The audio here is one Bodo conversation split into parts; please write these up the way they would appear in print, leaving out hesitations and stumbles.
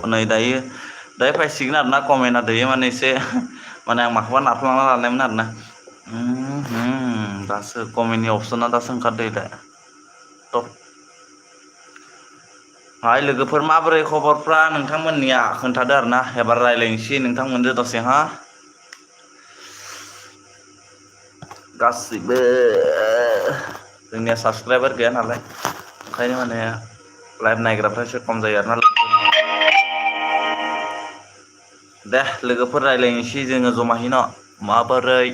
नै दायो फैसिगोन आरोना कमेन्टआ दायो माने एसे माने आं माखौबा नारफ्लांना लानायमोन आरोना दासो कमेन्टनि अपसना दासो ओंखारदो दा हाय लोगोफोर माबोरै खबरफ्रा नोंथांमोननिया खोन्थादो आरोना एबार रायज्लायनोसै नोंथांमोनजों दसे हा गासिबो जोंनिया साबसक्राइबार गैया नालाय ओंखायनो माने लाइभ नायग्राफ्रा एसे खम जायो आरोना दे लोगोफोर रायज्लायनोसै जोङो जमाहैनो माबोरै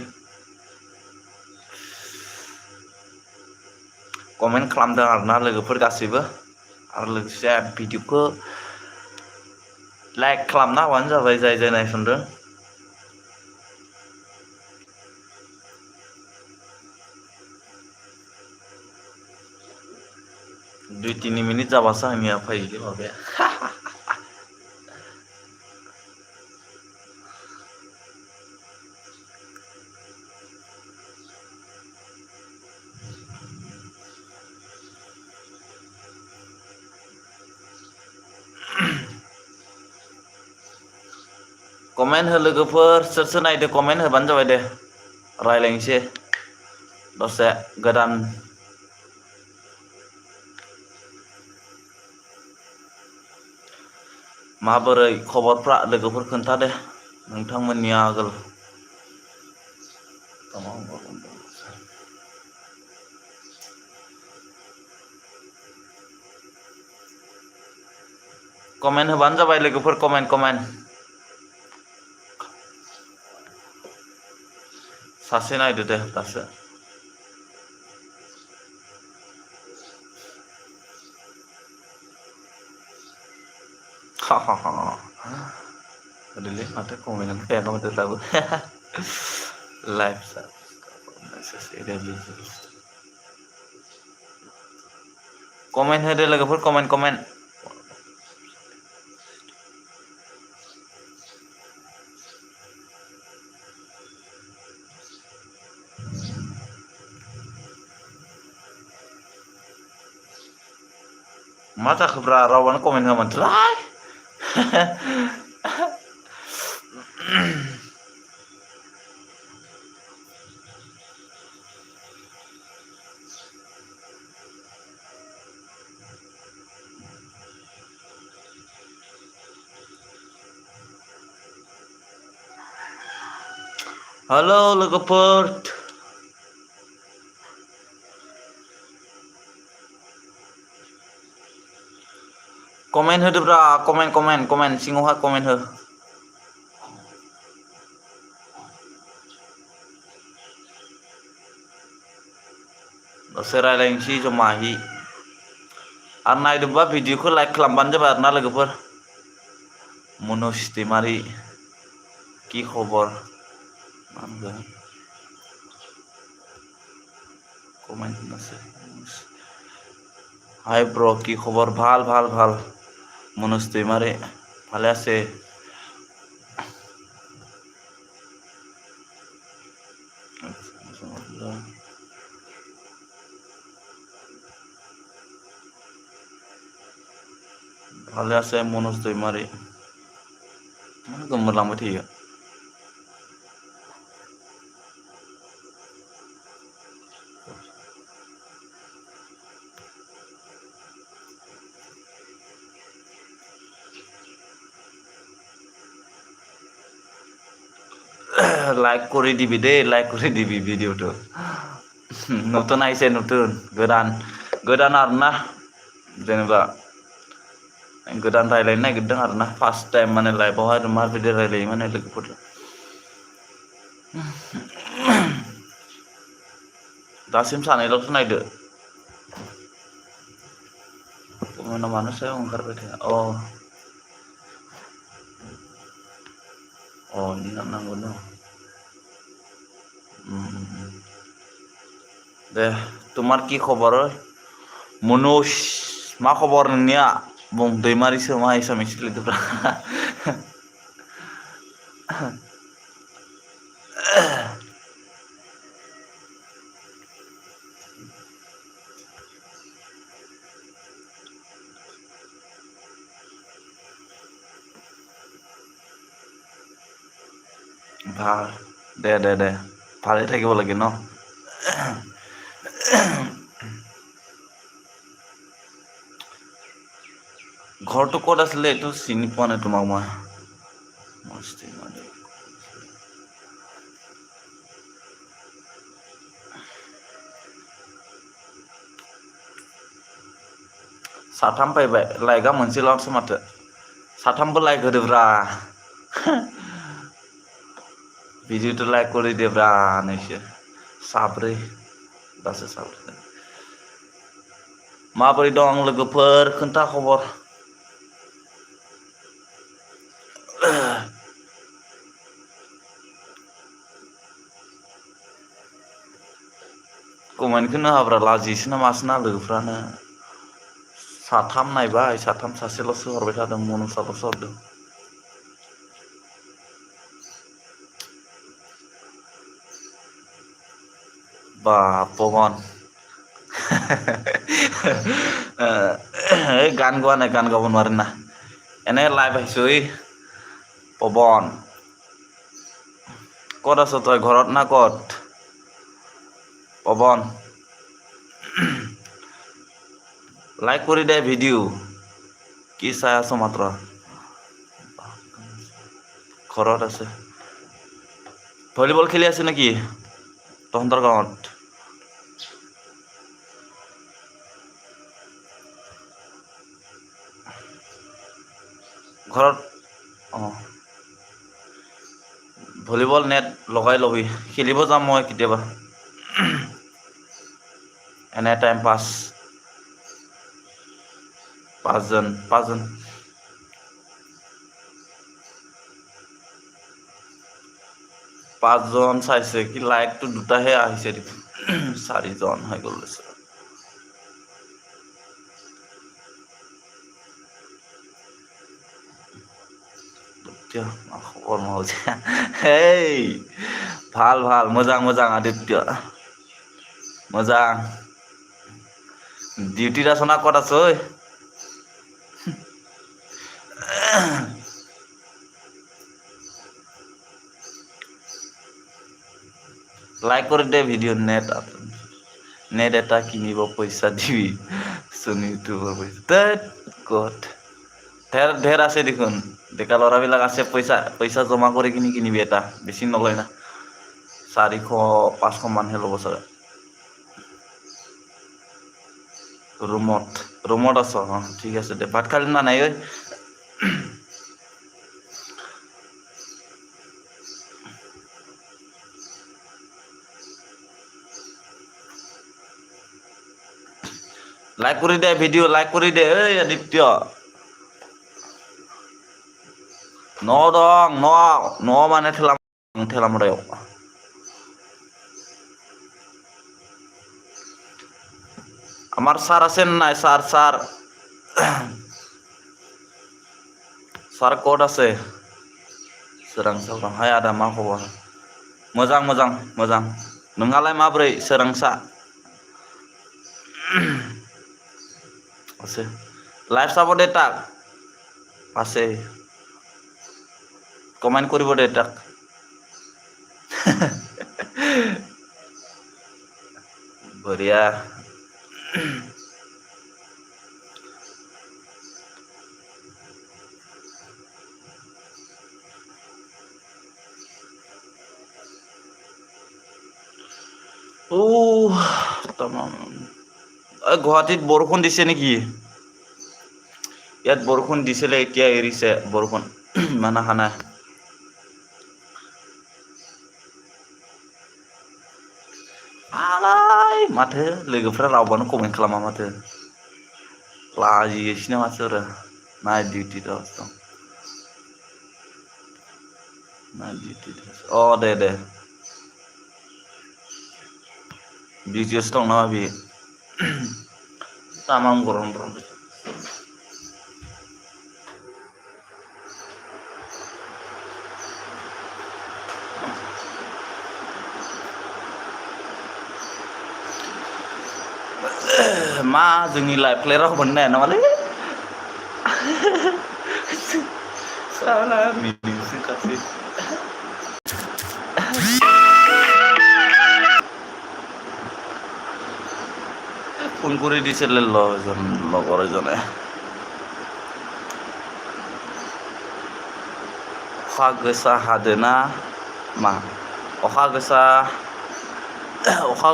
कमेन्ट खालामदों आरोना लोगोफोर गासैबो आरो लोगोसे भिडिअखौ लाइक खालामना होबानो जाबाय जाय जाय नायसनदों दुइ तिनि मिनिट जाबासो आंनिया फैयोलै माबाया कमेन्ट हो लोगोफोर सोर सोर नायदो कमेन्ट होबानो जाबाय दे रायज्लायनोसै दसे गोदान माबोरै खबरफ्रा लोगोफोर खोन्थादे नोंथांमोननिया आगोल कमेन्ट होबानो जाबाय लोगोफोर कमेन्ट सासे नायदो दे दासो ओरैलै माथो कमेन्टआनो फैयाखै माथो दाबो लाइभ कमेन्ट होदो लोगोफोर कमेन्ट मा जाखोब्रा रावआनो कमेन्ट होआ माथोलाय हेलौ लोगोफोर कमेन्ट होदोब्रा कमेन्ट सिङावहाय कमेन्ट हो दसे रायज्लायनोसै जमाहि आरो नायदोंबा भिडिअखौ लाइक खालामबानो जाबाय आरोना लोगोफोर मनज दैमारि কি खबर কমেন্ট আছে হাই ব্র কি খবর ভাল মনোজ दैमारि ভালে আছে ভালে আছে মনোজ दैमारि गोमोरलांबाय थायो লাইক করে দিবি দে লাইক করে দিবি ভিডিওটো নতুন আইছে নতুন गोदान आरोना जेनेबा गोदान रायज्लायनो नागिरदों आरोना फार्स्ट टाइम माने लाइफआवहाय माबायदि रायज्लायो माने लोगोफोरजों दासिम सानैल'सो नायदो कमेन्टआ मानो सायाव ओंखारबाय थाया इदि नांगौ न दे তোমার কি খবর মনোজ मा खबर नोंनिया बुं दैमारिसो मा एसामिस लिरदोब्रा ভাল দে ভালে থাকিব লাগে ন ঘৰটো ক'ত আছিলে এইটো চিনি পোৱা নাই তোমাক মই साथाम फैबाय लाइकआ मोनसेल'सो माथो साथामबो लाइक होदोब्रा भिडिअ'खौ लाइक কৰি देब्रा नोंसोर साब्रै दासो साब्रै माबोरै दं लोगोफोर खोन्था खबर कमेन्टखौनो होब्रा लाजियोसो ना मासो ना लोगोफ्रानो साथाम नायबाय साथाम सासेल'सो हरबाय थादों मनसाल'सो हरदों बा पवन গান গোৱা নাই গান গাব নোৱাৰে না এনে লাইভ আহিছো ঐ পৱন ক'ত আছ তই ঘৰত না ক'ত পৱন লাইক কৰি দে ভিডিঅ' কি চাই আছ মাত্ৰ ঘৰত আছে ভলীবল খেলি আছে নেকি তহঁতৰ গাঁৱত ঘৰত অঁ ভলীবল নেট লগাই ল'বি খেলিব যাম মই কেতিয়াবা এনে টাইম পাছ পাঁচজন পাঁচজন চাইছে কি লাইকটো দুটাহে আহিছে দেখোন চাৰিজন হৈ গ'ল খবৰ নহ'ল হেই ভাল মোজাং আদিত্য মোজাং ডিউটিত আছ না ক'ত আছ ঐ লাইক কৰি দে ভিডিঅ' নেট এটা কিনিব পইচা দিবি চোন ইউটিউবৰ পইচা ক'ত ঢেৰ আছে দেখোন ডেকা ল'ৰাবিলাক আছে পইচা জমা কৰি কিনিবি এটা বেছি নলয় না 400-500 মানহে ল'ব চাগে ৰুমত আছ অঁ ঠিক আছে দে ভাত খালি না নাই ঐ লাইক কৰি দে ভিডিঅ' লাইক কৰি দে ঐ আদিত্য ন মানে ঠেলামৰায়ক আমাৰ ছাৰ আছে নাই ছাৰ ক'ত আছে सोरांसा हाय आदा मा खबर मोजां नोंहालाय माब्रै सोरांसा আছে লাইভ চাব দে তাক আছে কমেন্ট কৰিব দে তাক বঢ়িয়া গুৱাহাটীত বৰষুণ দিছে নেকি ইয়াত বৰষুণ দিছিলে এতিয়া এৰিছে বৰষুণ ইমান অহা নাই आलाय माथो लोगोफ्रा रावबानो कमेन्ट खालामा माथो लाजियोसो माथो नाइट डिउटि दं नाइट डिउटि अ दे बिजियावसो दं नामा बे तामाम गरम मा जोंनि लाइफखौलाय रावबो नाया नामालै साला मिनिंसो खासै ফোন কৰি দিছিলে লগৰ এজনে। अखा गोसा हादोना मा अखा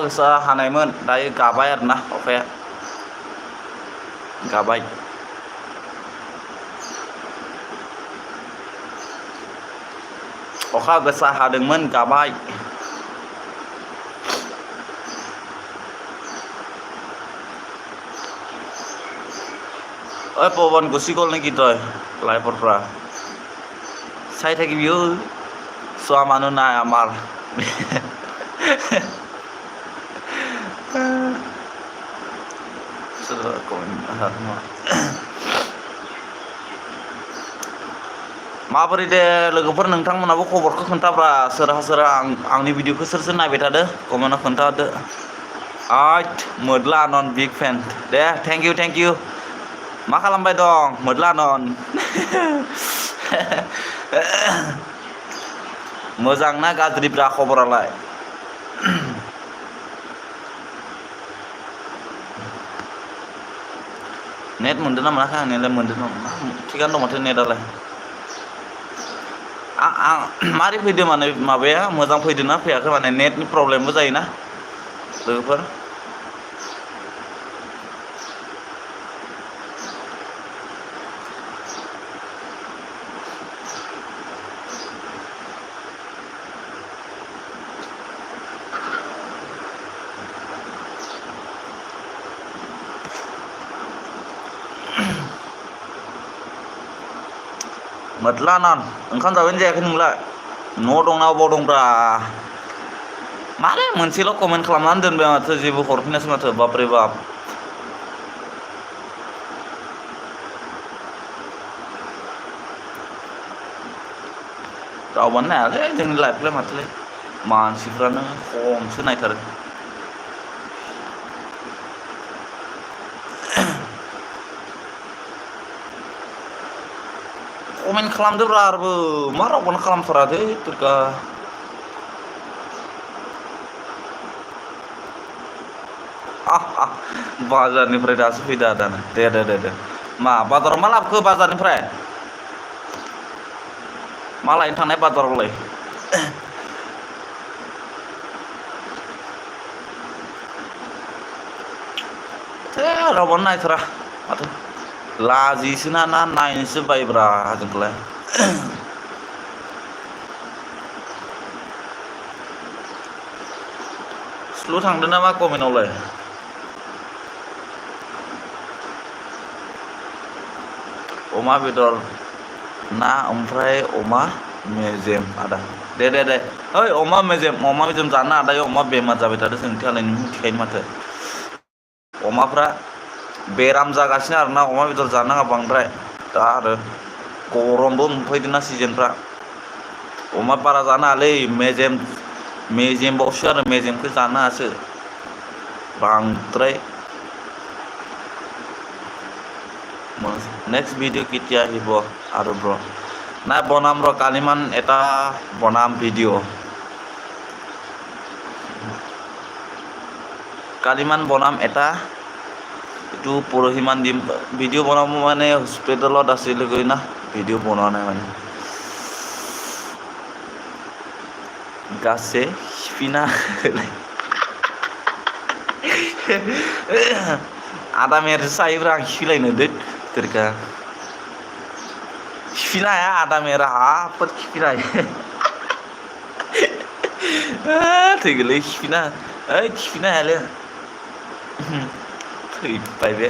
गोसा हानायमोन दायो गाबाय आरोना अखाया गाबाय। अखा गोसा हादोंमोन गाबाय। ओइ पवन গুচি গ'ল নেকি তই লাইফৰ পৰা চাই থাকিবি ঐ চোৱা মানুহ নাই আমাৰ माबोरै दे लोगोफोर नोंथांमोनाबो खबरखौ खोन्थाब्रा सोरहा आंनि भिडिअखौ सोर सोर नायबाय थादो कमेन्टआव खोन्थाहरदो। आइट मोदला आनन big fan Day thank you मा खालामबाय दं मोदला आनन मोजां ना गाज्रिब्रा खबरालाय नेट मोनदों ना मोनाखै आंनियालाय मोनदों थिगानो दं माथो नेटआलाय आं मारै फैदो माने माबाया मोजां फैदों ना फैयाखै माने नेटनि प्रब्लेमबो जायोना लोगोफोर मोदला आनन ओंखाम जाबायना जायाखै नोंलाय न' दंना अबाव दंब्रा मारे मोनसेल' कमेन्ट खालामनानै दोनबाय माथो जेबो हरफिनासै माथो बापरे बाप रावबानो नायालै जोंनि लाइफलाय माथोलाय मानसिफ्रानो खमसो नायथारो कमेन्ट खालामदोब्रा आरोबो मा रावबानो खालामथारादे दुर्गा बाजारनिफ्राय दासो फैदो आदाना दे मा बाजाराव मा लाबोखो बाजारनिफ्राय मा लायनो थांनाय बाजारावलाय रावबानो नायथारा माथो लाजियोसोना ना नायनोसो बायोब्रा जोंखौलाय स्ल' थांदों नामा कमेन्टआवलाय अमा बेदर ना ओमफ्राय अमा मेजेम आदा दे ओइ अमा मेजेम जानो आदायो अमा बेमार जाबाय थादों जोंथिंलाय नों मिथिखायो माथो अमाफ्रा बेराम जागासिनो आरोना अमा बेदर जानो नाङा बांद्राय दा आरो गरमबो मोनफैदोंना सिजोनफ्रा अमा बारा जानो नाङालै मेजेमबावसो आरो मेजेमखौ जानो नाङासो बांद्राय नेक्स्ट ভিডিঅ' কেতিয়া আহিব আৰু ব্ৰ নাই বনাম ৰ কালিমান এটা বনাম ভিডিঅ' কালিমান বনাম এটা এইটো পৰহিমান দিম ভিডিঅ' বনাব মানে হস্পিটেলত আছিলগৈ না ভিডিঅ' বনোৱা নাই মানে গাছে শিপিনা आदा मेर जायोब्रा आं खिलायनो दोरका खिफिनो हाया आदा मेरा हाफोर खिफिनो हायो थैगोलै खिफिनो हायालै थैबाय बे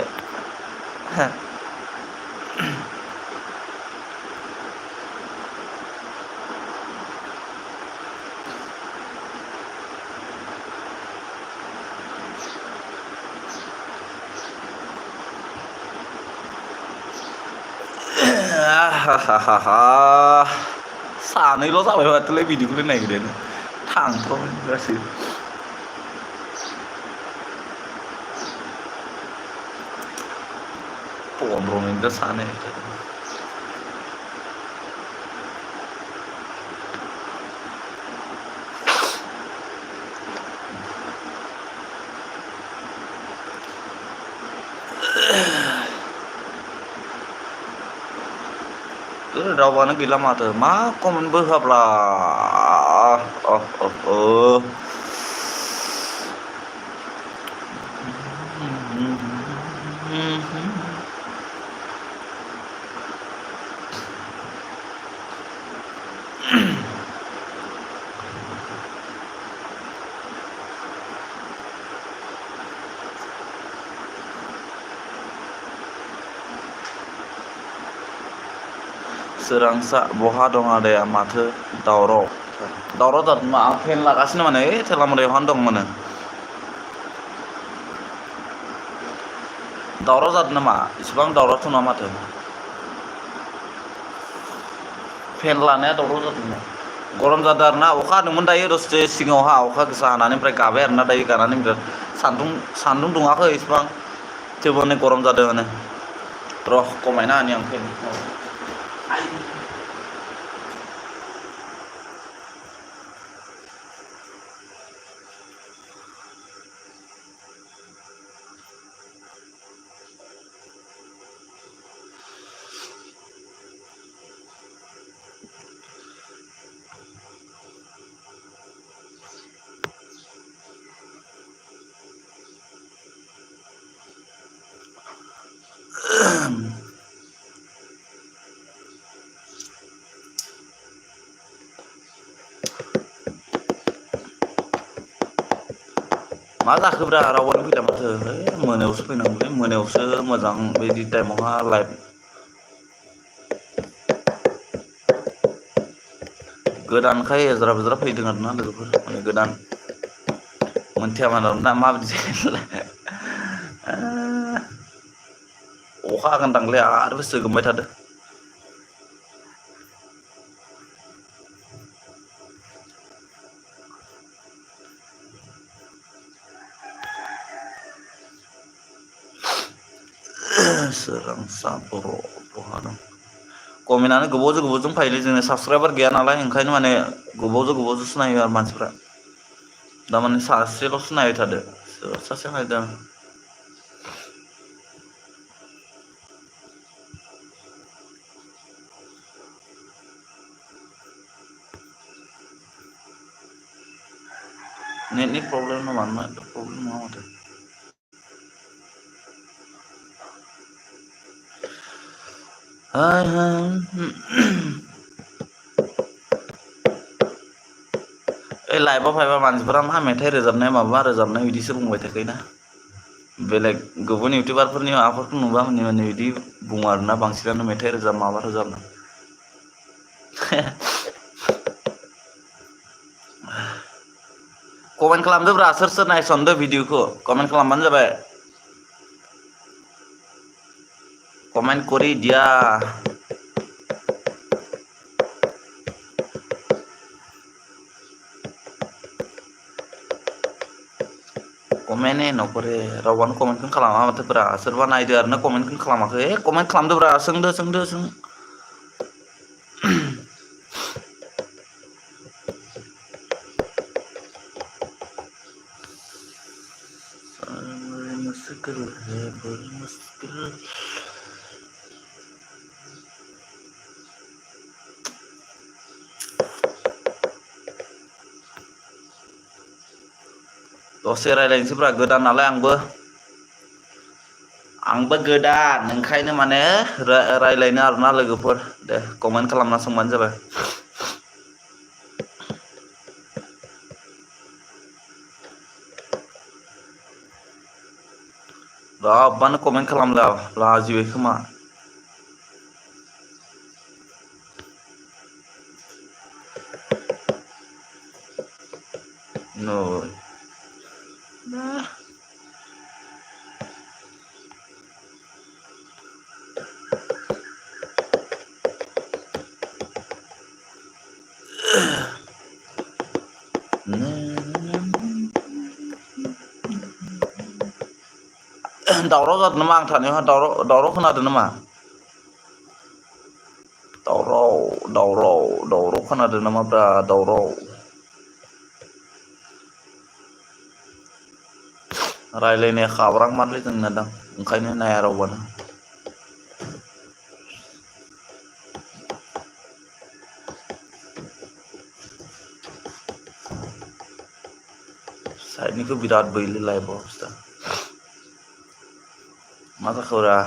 सानैल' जाबाय माथोलाय बिदिखौलाय नागिरदों थांथ'बाय गासैबो 15 menit sana ya. रावबानो गैला माथो मा कमेन्टबो होआब्ला सोरांसा बहा दं आदाया माथो दावराव दावराव जादों मा फेन लागासिनो माने थेलामरायावहानो दं माने दावराव जादों नामा इसिबां दावरावथ' नङा माथो फेन लानाया दावराव जादों गरम जादों आरोना अखा हादोंमोन दायो दसे सिगाङावहा अखा गोसा हानानै ओमफ्राय गाबाय आरोना दायो गानानै बिराद सान्दुं दुङाखै इसिबां थेवबो गरम जादों माने र' खमायना होनि आं फेन मा जाखोब्रा रावबानो फैला माथो मोनायावसो फैनांगौलै मोनायावसो मोजां बिदि टाइमावहा लाइभ गोदानखाय एज्रा बेज्रा फैदों आरोना लोगोफोर माने गोदान मोनथिया माना माबायदि जायो अखा हागोनदांलै आरो गोसो गोमबाय थादों सोरांसा बर' बहा दं कमेन्टआनो गोबावजों फैलै जोंनो साबसक्राइबार गैया नालाय ओंखायनो माने गोबावजोंसो नायो आरो मानसिफ्रा दामाने सासेल'सो नायबाय थादो सोर सासे नायदों नेटनि प्रब्लेम नामा प्रब्लेम नङा माथो लाइभआव फैबा मानसिफोरा मा मेथाइ रोजाबनाय माबा रोजाबनाय बिदिसो बुंबाय थाखायोना बेलेग गुबुन इउटिउबारफोरनि माबाफोरखौ नुबा माने बिदि बुङो आरोना बांसिनानो मेथाइ रोजाब माबा रोजाबनो कमेन्ट खालामदोब्रा सोर नायसनदो भिडिअखौ कमेन्ट खालामबानो जाबाय कमेन्ट करि दिया कमेन्ट न'खरे रावबानो कमेन्टखौनो खालामा माथोब्रा सोरबा नायदो आरोना कमेन्टखौनो खालामाखै कमेन्ट खालामदोब्रा सोंदो दसे रायलायनोसैब्रा गोदान नालाय आंबो गोदान ओंखायनो माने रायलायनो आरोना लोगोफोर दे कमेन्ट खालामना सोंबानो जाबाय रावबानो कमेन्ट खालामला लाजिबाय खोमा दावराव जादों नामा आं थानायावहा दावराव खोनादों नामा दावराव खोनादों नामाब्रा दावराव रायलायनाया खाब्रां मारलै जोंना दां ओंखायनो नाया रावबानो साइडनिखौ बिराद बैलै लाइभआव अबस्था मा जाखोब्रा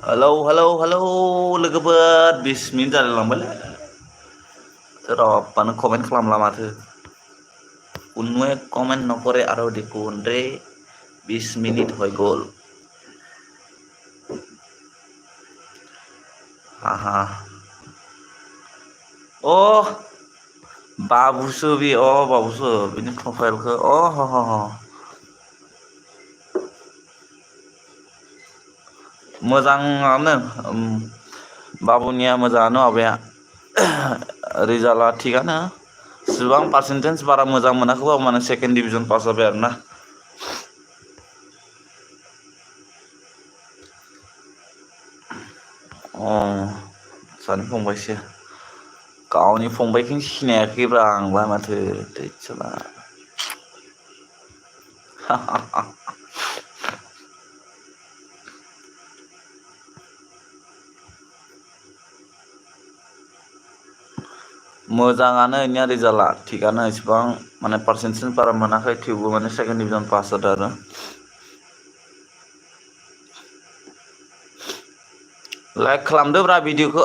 हेलौ हेलौ हेलौ लोगोफोर 20 मिनिट जालायलांबायलै रब्बानो कमेन्ट खालामला माथो कोনোৱে कमेन्ट नकरे আৰু দেখোন रे 20 মিনিট হৈ গ'ল हाहा अ बाबुसो बे बाबुसो बिनि प्रफाइलखौ ह ह ह मोजाङानो बाबुनिया मोजाङानो माबाया रिजाल्टआ थिगानो इसिबां पार्सेन्टेज बारा मोजां मोनाखैबाबो माने सेकेन्ड डिभिजन पास जाबाय आरो ना अ सानै फंबायसो गावनि फंबायखौनो सिनायाखैब्रा आंलाय माथो थैद साला मोजाङानो इनिया रिजाल्टआ थिगानो इसिबां माने पार्सेन्टेज बारा मोनाखै थेवबो माने सेकेन्ड डिभिजन पास जादों आरो लाइक खालामदोब्रा भिडिअखौ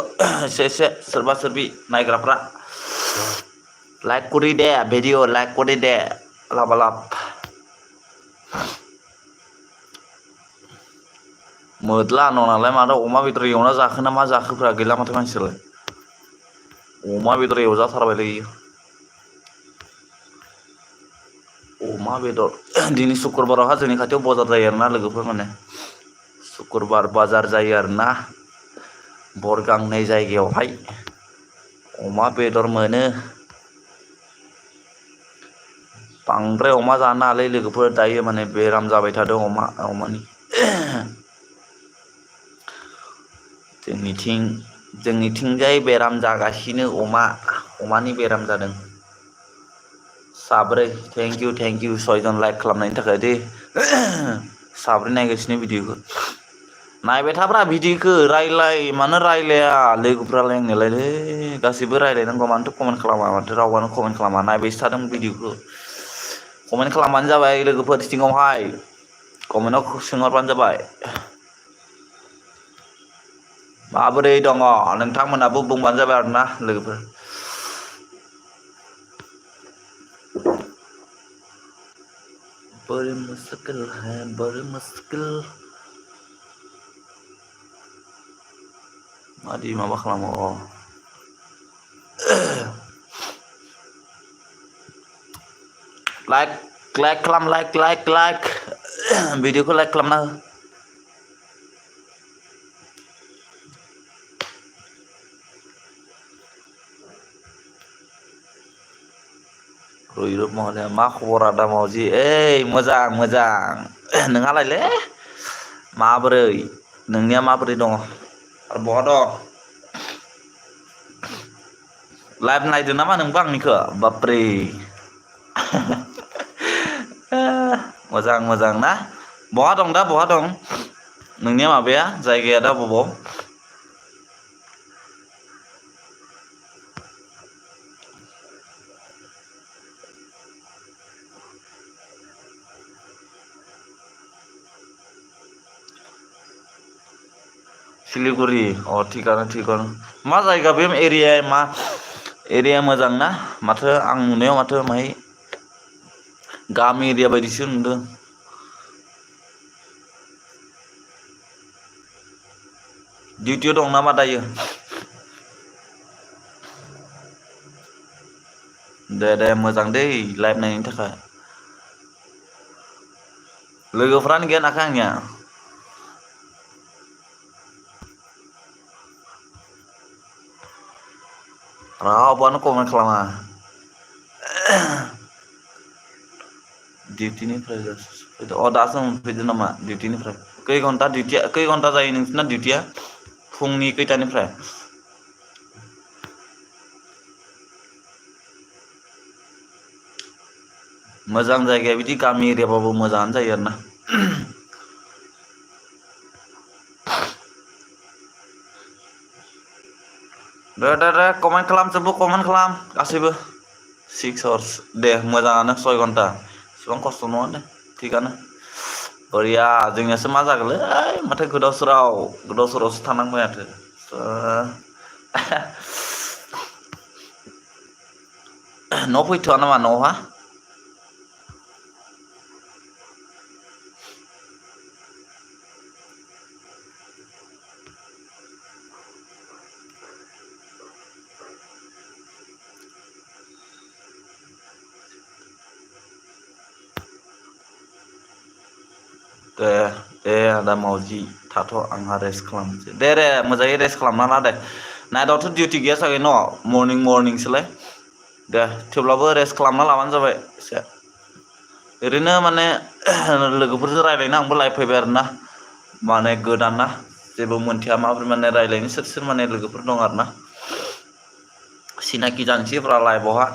एसे सोरबा सोरबि नायग्राफ्रा लाइक करि दे भिडिअ लाइक करि दे लाबा लाब मोदला न'नालाय माथो अमा बेदर एवना जाखोना मा जाखोब्रा गैला माथो मानसियालाय अमा बेदर एवजाथारबायलै अमा बेदर दिनै सुक्रुबारावहा जोंनि खाथियाव बाजार जायो आरोना लोगोफोर माने सुक्रुबार बाजार जायो आरोना बरगां होननाय जायगायावहाय अमा बेदर मोनो बांद्राय अमा जानो नाङालै लोगोफोर दायो माने बेराम जाबाय थादों अमानि जोंनिथिंजाय बेराम जागासिनो अमानि बेराम जादों साब्रै थेंक इउ 6 जन लाइक खालामनायनि थाखाय दे साब्रै नायगासिनो भिडिअखौ नायबाय थाब्रा भिडिअखौ रायलाय मानो रायलाया लोगोफ्रालाय आंनियालाय गासिबो रायलायनांगौ मानोथो कमेन्ट खालामा माथो रावबानो कमेन्ट खालामा नायबायसो थादों भिडिअखौ कमेन्ट खालामबानो जाबाय लोगोफोर सिङावहाय कमेन्टआव सोंहरबानो जाबाय माबोरै दङ नोंथांमोनाबो बुंबानो जाबाय आरोना लोगोफोर बड़ी मुश्किल है बड़ी मुश्किल मादि माबा खालामो लाइक खालाम लाइक भिडिअखौ लाइक खालामना हो रहिरुप महले मा खबर आदा मावजि मोजां नोंहालायलै माबोरै नोंनिया माबोरै दङ आरो बहा दं लाइभ नायदो नामा नोंबो आंनिखौ बाबरे मोजां ना बहा दं नोंनिया माबाया जायगाया दा बबाव सिलिगुरि थिगानो मा जायगा बे एरिया मोजां ना माथो आं नुनायाव माथो माहाय गामि एरिया बायदिसो नुदों डिउटियाव दं नामा दायो दे मोजां दै लाइभ नायनायनि थाखाय लोगोफ्रानो गैया नाखा आंनिया रावबोआनो कमेन्ट खालामा डिउटिनिफ्राय दासो मोनफैदो नामा डिउटिनिफ्राय खै घन्टा जायो नोंसोरना डिउटिया फुंनि खैथानिफ्राय मोजां जायगाया बिदि गामि एरियाबाबो मोजाङानो जायो आरोना दे कमेन्ट खालामजोबो कमेन्ट खालाम गासैबो 6 hours दे मोजाङानो 6 घन्टा एसेबां खस्थ' नङा दे थिगानो बरिया जोंनियासो मा जागोनलै माथो गोदाव सोरावसो थानांबाय माथो न' फैथ'आ नामा न'हा दे आदा मावजि थाथ' आंहा रेस्ट खालामनोसै दे मोजाङै रेस्ट खालामना ला दे नाइटआवथ' डिउटि गैया जागोन न' मर्निंसोलाय दे थेवब्लाबो रेस्ट खालामना लाबानो जाबाय एसे ओरैनो माने लोगोफोरजों रायज्लायनो आंबो लाइभ फैबाय आरोना माने गोदान ना जेबो मोनथिया माबोरै माने रायज्लायनो सोर माने लोगोफोर दं आरोना सिनाखि जानोसैब्रा लाइभआवहा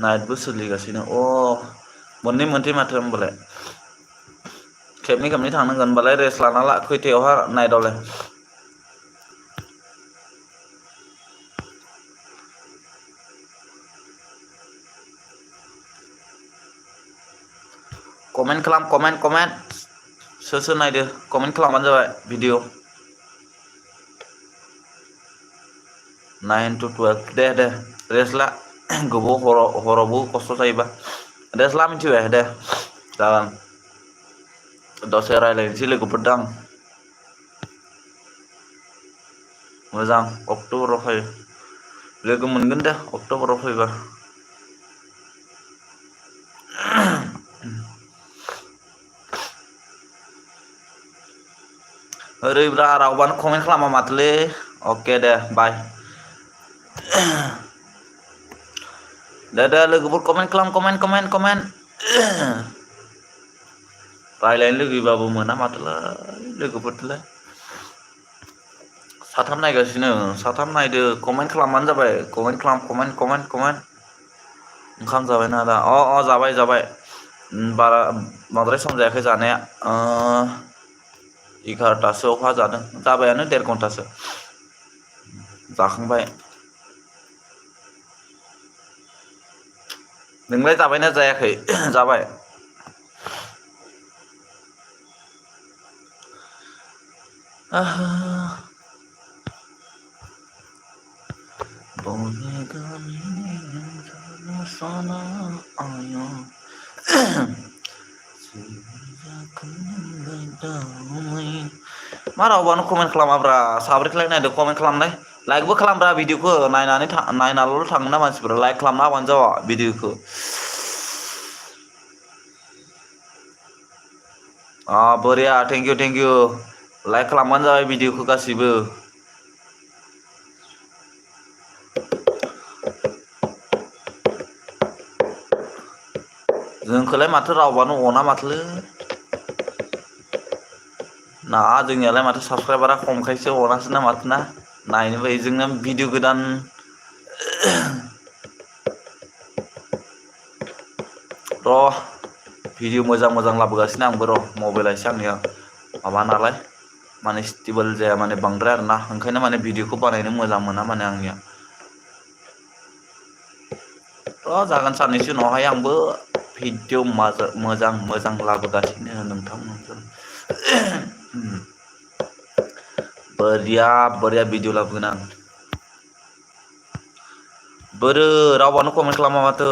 नाइटबो सोलिगासिनो मोननै मोनथै माथो होनबालाय खेबनै थांनांगोन होनबालाय रेस्ट लाना ला खैथायावहा नाइटआवलाय कमेन्ट खालाम कमेन्ट सोर नायदो कमेन्ट खालामबानो जाबाय भिडिअ 9 to 12 दे रेस्ट ला गोबाव हरावबो खस्थ' जायोबा रेस्ट ला मिथिबाय दे जागोन दसे रायज्लायनोसै लोगोफोरदों मोजां अक्ट'बराव फै लोगो मोनगोन दे अक्ट'बराव फैबा ओरैब्रा रावबानो कमेन्ट खालामा माथोलै अके दे बाय दे लोगोफोर कमेन्ट खालाम कमेन्ट रायज्लायनो लुगैबाबो मोना माथोलाय लोगोफोरजोंलाय साथाम नायगासिनो साथाम नायदो कमेन्ट खालामबानो जाबाय कमेन्ट खालाम कमेन्ट ओंखाम जाबायना आदा जाबाय बारा बांद्राय सम जायाखै जानाया 11टासोआवहा जादों जाबायानो 1.5 घन्टासो जाखांबाय नोंलाय जाबायना जायाखै जाबाय मा रावबानो कमेन्ट खालामाब्रा साब्रैखौलाय नायदो कमेन्ट खालामनाय लाइकबो खालामब्रा भिडिअखौ नायनानैल' थाङोना मानसिफोरा लाइक खालामना होबानो जाबाय भिडिअखौ बरिया थेंक इउ लाइक खालामबानो जाबाय भिडिअखौ गासिबो जोंखौलाय माथो रावबानो अना माथोलै ना जोंनियालाय माथो साबसक्राइबारा खमखायसो अनासै ना माथो ना नायनो बायो जोंना भिडिअ गोदान भिडिअ मोजां लाबोगासिनो आंबो मबाइला एसे आंनिया माबा नालाय माने स्टेबोल जाया माने बांद्राय आरोना ओंखायनो माने भिडिअखौ बानायनो मोजां मोना माने आंनिया जागोन साननैसो उनावहाय आंबो भिडिअ मोजां लाबोगासिनो नोंथांमोनजों बरिया भिडिअ लाबोगोन आं बोरो रावबानो कमेन्ट खालामा माथो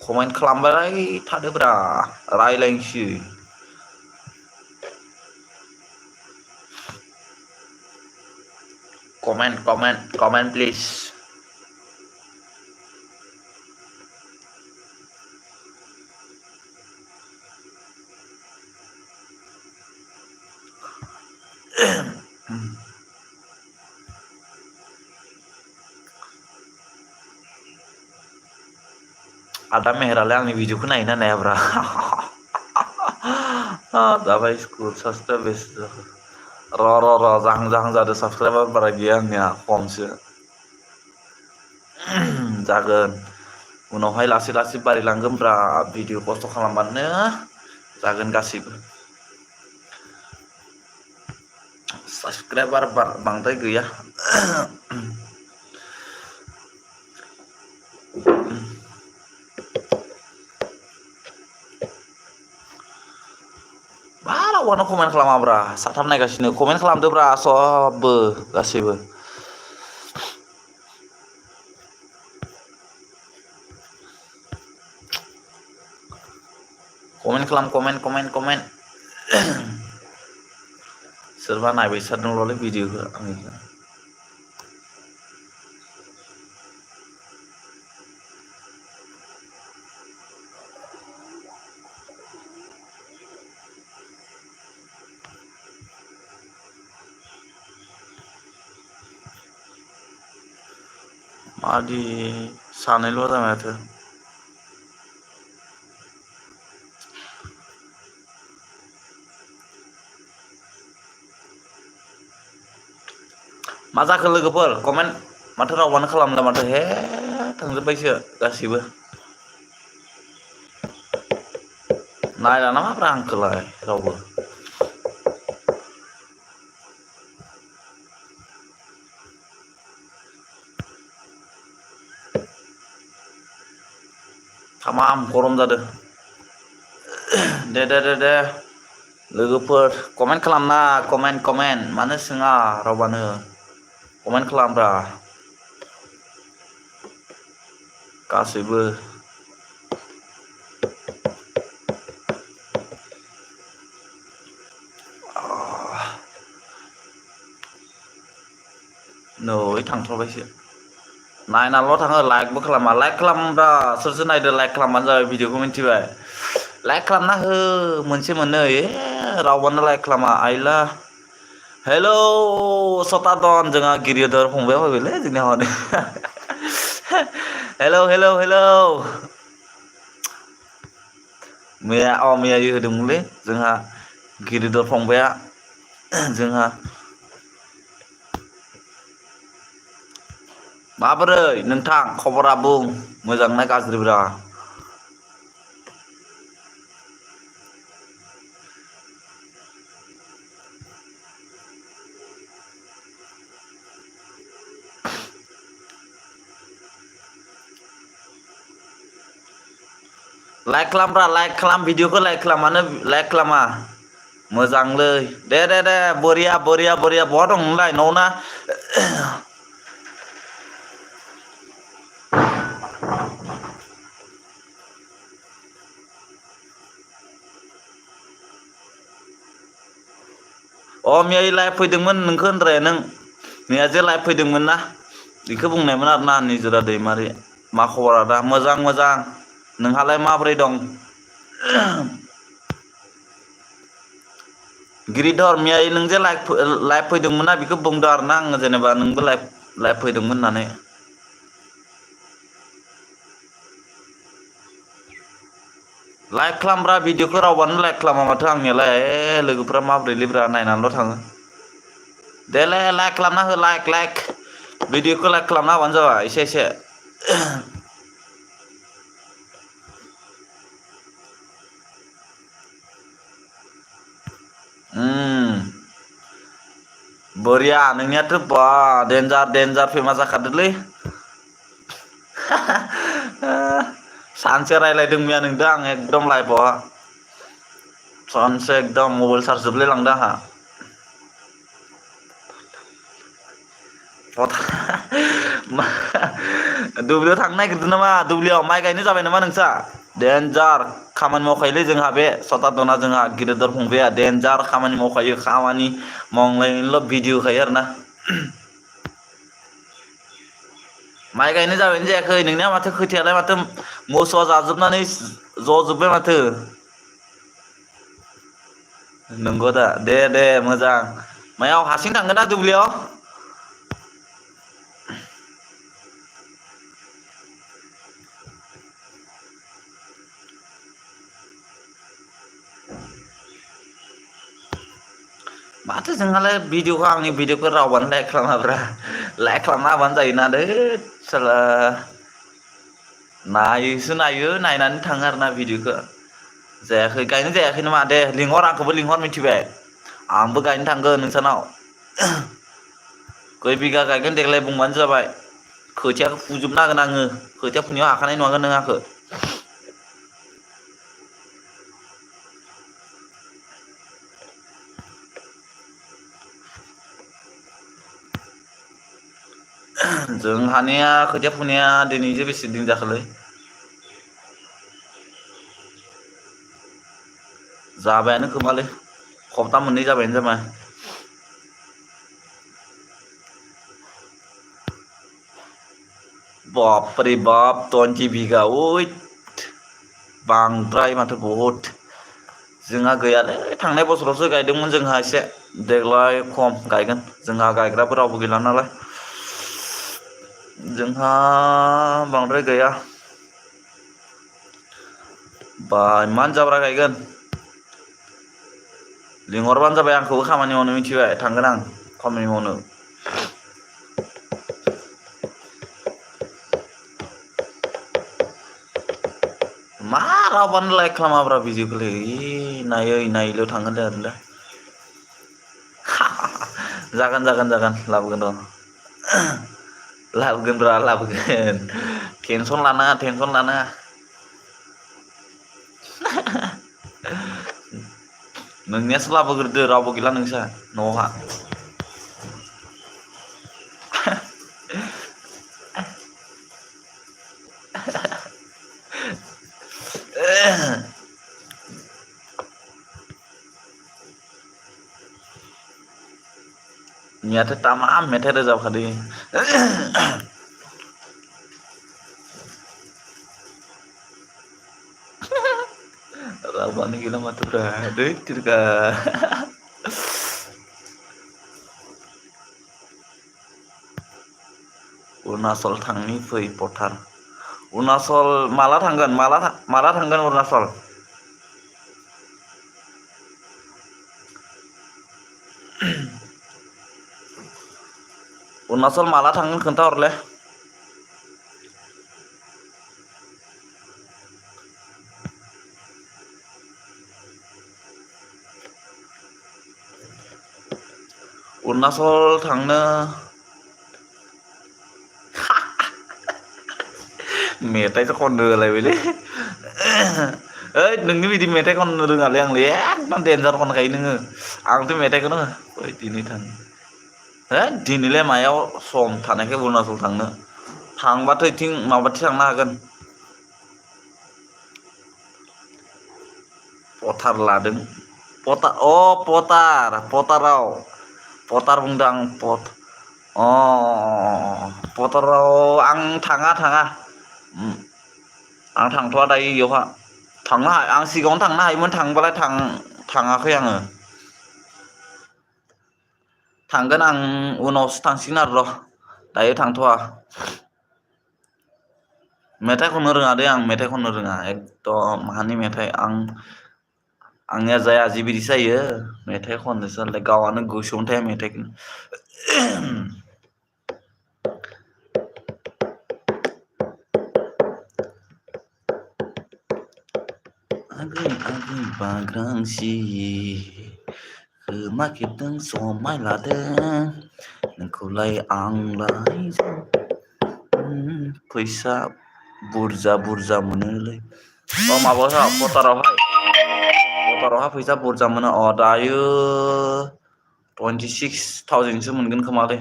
कमेन्ट खालामबाय थादोब्रा रायलायनोसै कमेन्ट प्लिज आदा मेहेरालाय आंनि भिडिअखौ नायोना नायाब्रा जाबाय स्कुल साबसक्राइब बेसे जाखो र' जाहां जादों साबसक्राइबार बारा गैया आंनिया खमसो जागोन उनावहाय लासै लासै बारायलांगोनब्रा भिडिअ खस्थ' खालामबानो जागोन गासिबो साबसक्राइबार बांद्राय गैया मा रावआनो कमेन्ट खालामाब्रा साथाम नायगासिनो कमेन्ट खालामदोब्रा सबबो गासैबो कमेन्ट खालाम कमेन्ट सोरबा नायबाय थादोंल'लै भिडिअखौ आंनिखौ मादि सानैल' जाबाय माथो मा जाखो लोगोफोर कमेन्ट माथो रावबानो खालामला माथो हे थांजोब्बायसो गासिबो नायला नामाब्रा आंखौलाय रावबो थामाम गरम जादों दे लोगोफोर कमेन्ट खालामना कमेन्ट मानो सोङा रावबानो कमेन्ट खालामब्रा गासैबो नै थांथ'बायसो नायनाल' थाङो लाइकबो खालामा लाइक खालामब्रा सोरसो नायदो लाइक खालामबानो जाबाय भिडिअखौ मिन्थिबाय लाइक खालामना हो मोनसे मोननै रावबानो लाइक खालामा आइला हेलौ सतादन जोंहा गिरिधर फंबाया फैबायलै जोंनि हनै हेलौ मैया होदोंमोनलै जोंहा गिरिधर फंबाया जोंहा माबोरै नोंथां खबरा बुं मोजां ना गाज्रिब्रा लाइक खालामब्रा लाइक खालाम भिडिअखौ लाइक खालाम मानो लाइक खालामा मोजांलै दे बरिया बहा दं नोंलाय न'आव ना मैया लाइभ फैदोंमोन नोंखौ होनद्राया नों मैया जे लाइभ फैदोंमोन ना बेखौ बुंनायमोन आरोना निजोरा दैमारि मा खबर आदा मोजां नोंहालाय माबोरै दं गिरिधर मैया नों जे लाइभ फैदोंमोन ना बेखौ बुंदों आरोना आङो जेनेबा नोंबो लाइभ फैदोंमोन होननानै लाइक खालामब्रा भिडिअखौ रावबानो लाइक खालामा माथो आंनियालाय लोगोफ्रा माब्रैलैब्रा नायनानैल' थाङो देलै लाइक खालामना हो लाइक भिडिअखौ लाइक खालामना होबानो जाबाय एसे बरिया नोंनियाथ' बा डेन्जार फेमास जाखादोलै सानसे रायलायदों मैया नोंदों आं एकदम लाइभआव सानसे एकदम मबाइल चार्ज जोबलाय लांदों आंहा दुब्लियाव थांनो नागिरदों नामा दुब्लियाव माइ गायनो जाबाय नामा नोंसा डेन्जार खामानि मावखायोलै जोंहा बे सतादना जोंहा गिरिधर फंबाया डेन्जार खामानि मावखायो खामानि मावनायनिल' भिडिअ होखायो आरोना माइ गायनो जाबायानो जायाखै नोंनिया माथो खोथियालाय माथो मोसौआ जाजोबनानै जजोब्बाय माथो नंगौ दा दे मोजां मायाव हारसिं थांगोन ना दुब्लियाव माथो जोंहालाय भिडिअखौ आंनि भिडिअखौ रावबानो लाइक खालामाब्रा लाइक खालामना होबानो जायोना दे साला नायो नायनानै थाङो आरोना भिडिअखौ जायाखै गायनो जायाखै नामा दे लिंहर आंखौबो लिंहर मिथिबाय आंबो गायनो थांगोन नोंसानाव खै बिगा गायगोन देग्लाय बुंबानो जाबाय खोथियाखौ फुजोबना होगोन आङो खोथिया फुनायाव हाखानाय नङागोन नों आंखौ जोंहानिया खोथिया फुनाया दिनैसो बेसे दिन जाखोलै जाबायानो खोमालै सप्ता मोननै जाबायानो जामा बापरे बाप 20 बिगा ओइट बांद्राय माथो बहुद जोंहा गैयालै थांनाय बोसोरावसो गायदोंमोन जोंहा एसे देग्लाय खम गायगोन जोंहा गायग्राबो रावबो गैला नालाय जोंहा बांद्राय गैया बा इमान जाब्रा गायगोन लिंहरबानो जाबाय आंखौबो खामानि मावनो मिथिबाय थांगोन आं खामानि मावनो मा रावबानो लाइक खालामाब्रा भिडिअखौलै नायै नायैल' थांगोन दे ओरैनो जागोन लाबोगोन र' लाबोगोनब्रा लाबोगोन टेनसन लानाङा नोंनियासो लाबोग्रोदो रावबो गैला नोंसा न'आवहा नियाथ' तामाम मेथाइ रोजाबखादों रावबानो गैला माथोब्रा दैत तेरिका अरुणाचल थांनि फै पथार अरुणाचल माला थांगोन माला थांगोन अरुणाचल अरुणाचल माला थांगोन खोन्थाहरलाय अरुणाचल थांनो मेथाइसो खननो होलायबायलै ओइ नोंनि बिदि मेथाइ खननो रोङालै आंलै एकदम देन्जार खनखायो नोङो आंथ' मेथाइखौनो ओइ दिनै थां है दिनैलाय मायाव सम थानायखाय अरुणाचल थांनो थांबाथ' इथिं माबाथिं थांनो हागोन पथार लादों पथाराव पथार बुंदों आं पथाराव आं थाङा आं थांथ'वा दायो इयावहा आं सिगाङावनो थांनो हायोमोन थांबालाय थाङाखै आङो थांगोन आं उनावसो थांसिगोन आरो र' दायो थांथ'वा मेथाइ खननो रोङा दे आं मेथाइ खननो रोङा एकदम माहानि मेथाइ आंनिया जाया जिबायदिसो जायो मेथाइ खननोसोलाय गावहानो गोसोआवनो थाया मेथाइखौनो आगै आगै बाग्रांसि खोमा खेबदों समाय लादों नोंखौलाय आंलाय फैसा बुरजा मोनोलै माबायाव पथारावहाय फैसा बुरजा मोनो दायो 26,000सो मोनगोन खोमालै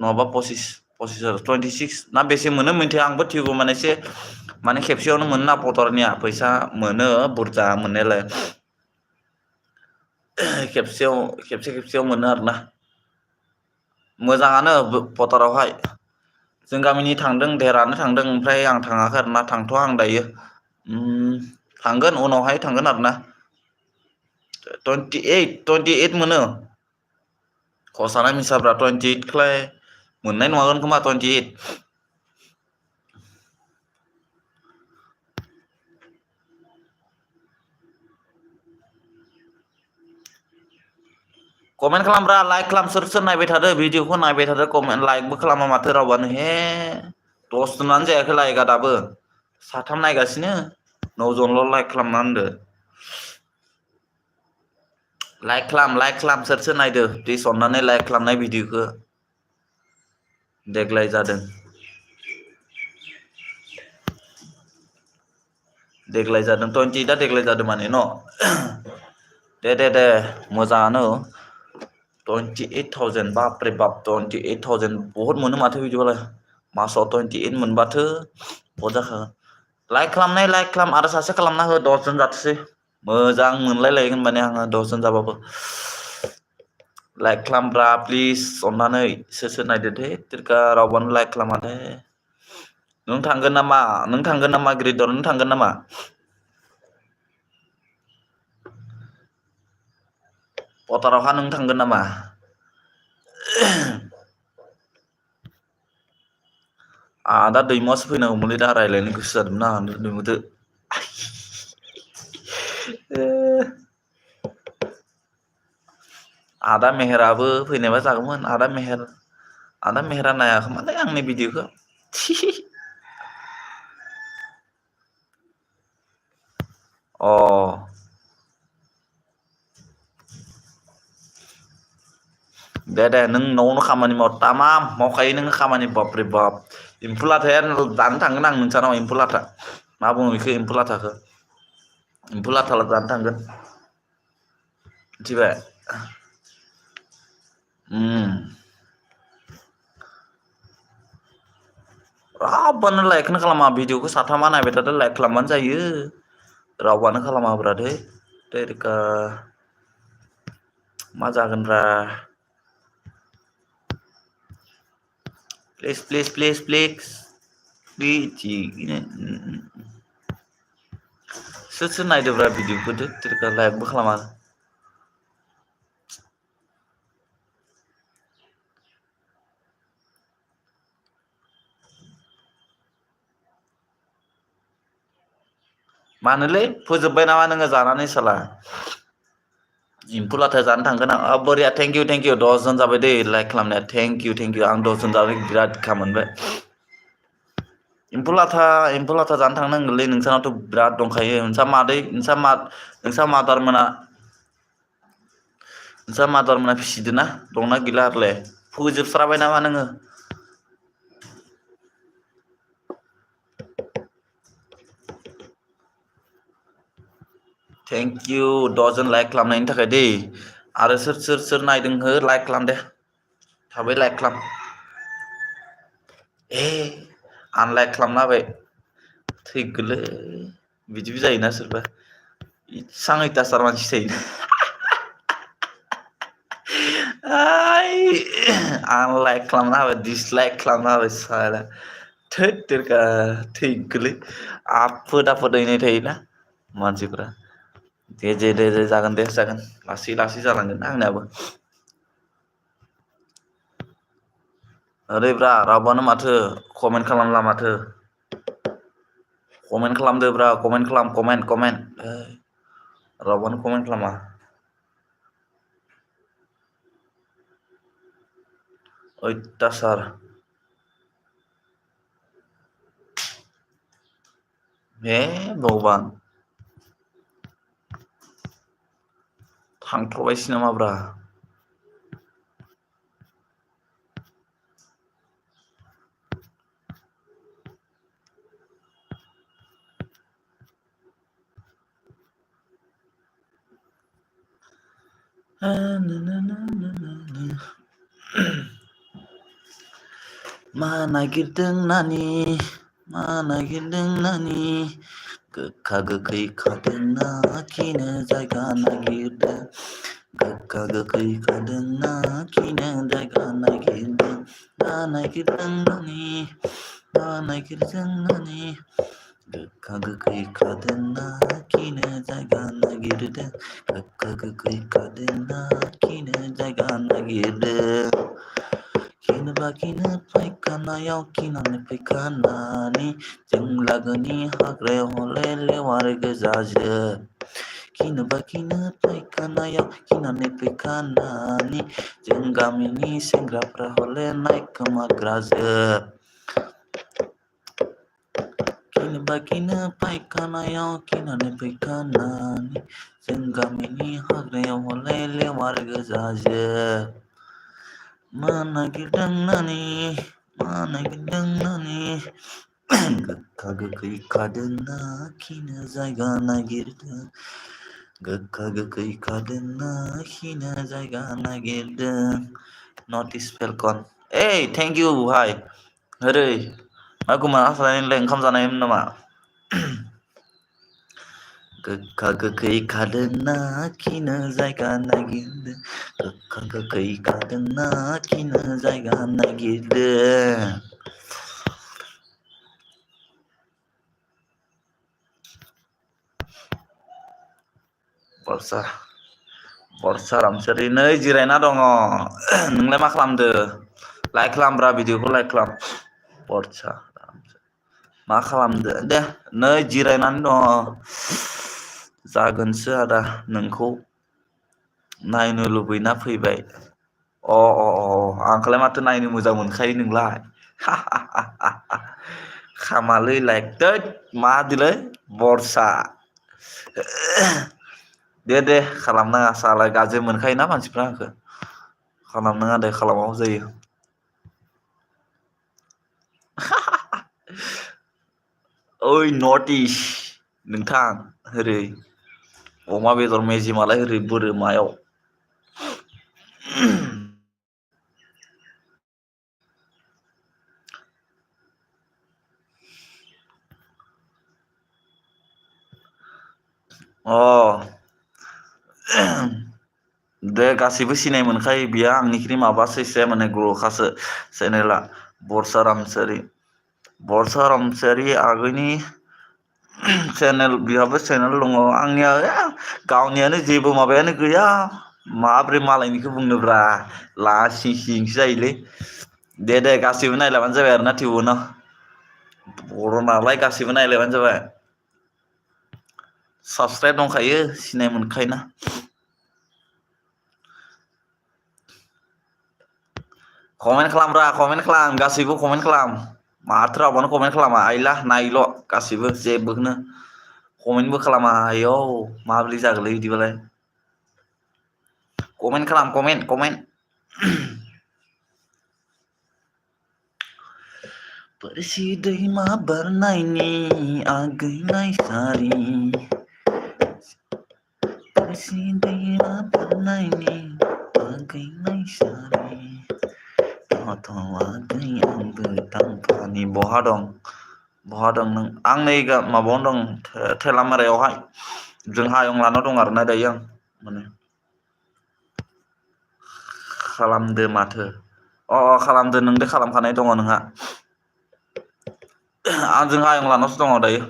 नङाबा 26 ना बेसे मोनो मिथिया आंबो थेवबो माने एसे माने खेबसेयावनो मोनो ना पथरनिया फैसा मोनो बुरजा मोननायालाय खेबसेयाव मोनो आरोना मोजाङानो पथारावहाय जों गामिनि थांदों देरानो थांदों ओमफ्राय आं थाङाखै आरोना थांथ'आ आं दायो थांगोन उनावहाय थांगोन आरोना 28 मोनो खसाना मिसाफ्रा 28 खालाय मोननाय नङागोन खोमा 28 कमेन्ट खालामब्रा लाइक खालाम सोर नायबाय थादो भिडिअखौ नायबाय थादो कमेन्ट लाइकबो खालामा माथो रावबानो हे 10 जनानो जायाखै लाइकआ दाबो साथाम नायगासिनो 9 जनल' लाइक खालामना होनदो लाइक खालाम सोर नायदो प्लिज अननानै लाइक खालामनाय भिडिअखौ देग्लाय जादों देग्लाय जादों 28 देग्लाय जादों माने न दे मोजाङानो 28,000 बाप रे बाप 28,000 बहुत मोनो माथो बिदिबालाय मासाव 28 मोनबाथो बहुत जाखागोन लाइक खालाम आरो सासे खालामना हो 10 जन जाथोंसै मोजां मोनलायलायगोन माने आङो 10 जन जाबाबो लाइक खालामब्रा प्लिज अननानै सोर नायदो दे तिरका रावबानो लाइक खालामा दे नों थांगोन नामा ग्रेडर नों थांगोन नामा पटारावहा नों थांगोन नामा दा दैमुआसो फैनांगौमोनलै दा रायज्लायनो गोसो जादोंमोन आं दैमुदो आदा मेहेराबो फैनायबा जागौमोन आदा मेहेरा नायाखैमोनलै आंनि भिडिअखौ अ दे नों न'आवनो खामानि माव तामाम मावखायो नोङो खामानि बाप्रे बाप एम्फौ लाथाया जानो थांगोन आं नोंसानाव एम्फौ लाथा मा बुङो बेखौ एम्फौ लाथाखौ एम्फौ लाथा जानो थांगोन मिथिबाय रावबानो लाइकखौनो खालामा भिडिअखौ साथामा नायबाय थादो लाइक खालामबानो जायो रावबानो खालामाब्रा दे तेरिका मा जागोनब्रा प्लिज सोर नायदोब्रा भिडिअखौ तेरिका लाइकबो खालामा मानोलै फोजोबबाय नामा नोङो जानानै साला एम्फौ लाथा जानो थांगोन आं बरिया थेंक इउ 10 जन जाबाय दै लाइक खालामनाया थेंक इउ आं 10 जन जाबाय बिराद गाहाम मोनबाय एम्फौ लाथा जानो थांनांगोनलै नोंसानावथ' बिराद दंखायो नोंसा मादार मोना फिसिदोना दंना गैला आरोलाय फोजोबस्राबाय नामा नोङो थेंक इउ 10 जन लाइक खालामनायनि थाखाय दै आरो सोर नायदों हो लाइक खालाम दे थाबै लाइक खालाम आनलाइक खालामना होबाय थैगोलै बिदिबो जायोना सोरबा इसां अयथासार मानसि थायो आनलाइक खालामना होबाय दिसलाइक खालामना होबाय साला थैद तेरिका थैगोलै आफोद थायोना मानसिफ्रा दे जागोन लासै जालांगोन आंनियाबो ओरैब्रा रावबानो माथो कमेन्ट खालामला माथो कमेन्ट खालामदोब्रा कमेन्ट खालाम कमेन्ट रावबानो कमेन्ट खालामा अयथासार हे भगबान थांथ्रबायसो नामाब्रा मा नागिरदों नानि गोखा गोखै खादोंना खिनो जायगा नागिरदों गोखा गोखै खादोंना खिनो जायगा नागिरदों मा नागिरदों नानि गोखा गोखै खादोंना खिनो जायगा नागिरदों गोखा गोखै खादोंना खिनो जायगा नागिरदों खिनो फायखानायाव खिनानै फैखानानि जों लागोनि हाग्रायाव हले लेवार गोजाजोब खिनो फायखानायाव खिनानै फैखानानि जों गामिनि सेंग्राफ्रा हले नायखोमाग्राजोब बाखिनो फायखानायाव खिनानै फैखानानै जों गामिनि हाग्रायाव हले लेवार गोजाजों मा नागिरदों गोखा गोखै खादोंना खिनो जायगा नागिरदों गोखा गोखै खादोंना खिनो जायगा नागिरदों North East Falcon thank you भाई ओरै मा गुमा हासालायलाय ओंखाम जानायमोन नामा गोखा गोखै खादोंना खिनो जायगा नागिरदों गोखा गोखै खादोंना खिनो जायगा नागिरदों बरसा रामसारि नै जिरायना दङ नोंलाय मा खालामदो लाइक खालामब्रा भिडिअखौ लाइक खालाम बरसा मा खालामदो दे नै जिरायनानै दङ जागोनसो आदा नोंखौ नायनो लुबैना फैबाय आंखौलाय माथो नायनो मोजां मोनखायो नोंलाय खामालै लाइक दैट मा दिलै बरसा दे खालामनाङा साला गाज्रि मोनखायोना मानसिफ्रा आंखौ खालामनाङा दे खालामाबो जायो ओइ नर्थ इस्ट नोंथां ओरै अमा बेदर मेजेमालाय ओरै बोरोमायाव दे गासैबो सिनाय मोनखायो बियो आंनिख्रुइ माबासो एसे माने ग्र'खासो चेनेला बरसा रामसारि आगैनि चेनेल बिहाबो चेनेल दङ आंनिया गावनियानो जेबो माबायानो गैया माब्रै मालायनिखौ बुंनोब्रा लासिं सिंसो जायोलै दे गासैबो नायलाबानो जाबाय आरोना थेवबो बर' नालाय गासैबो नायलायबानो जाबाय साबसक्राइब दंखायो सिनाय मोनखायोना कमेन्ट खालाम गासैबो कमेन्ट खालाम माथो रावबानो कमेन्ट खालामा आइला नायल' गासैबो जेबोखौनो कमेन्टबो खालामा आयौ माब्रै जागोनलै बिदिबालाय कमेन्ट खालाम कमेन्ट बोरसि दैमा बारनायनि आगै नायसारि बोरसि दैमा बारनायनि आगै नायसारि आगै आंबो थांफानि बहा दं नों आं नै माबायावनो दं थेलामारायावहाय जों हायंलानाव दं आरोना दायो आं माने खालामदो माथो खालामदो नोंदो खालामखानाय दङ नोंहा आंजों हायंलानावसो दङ दायो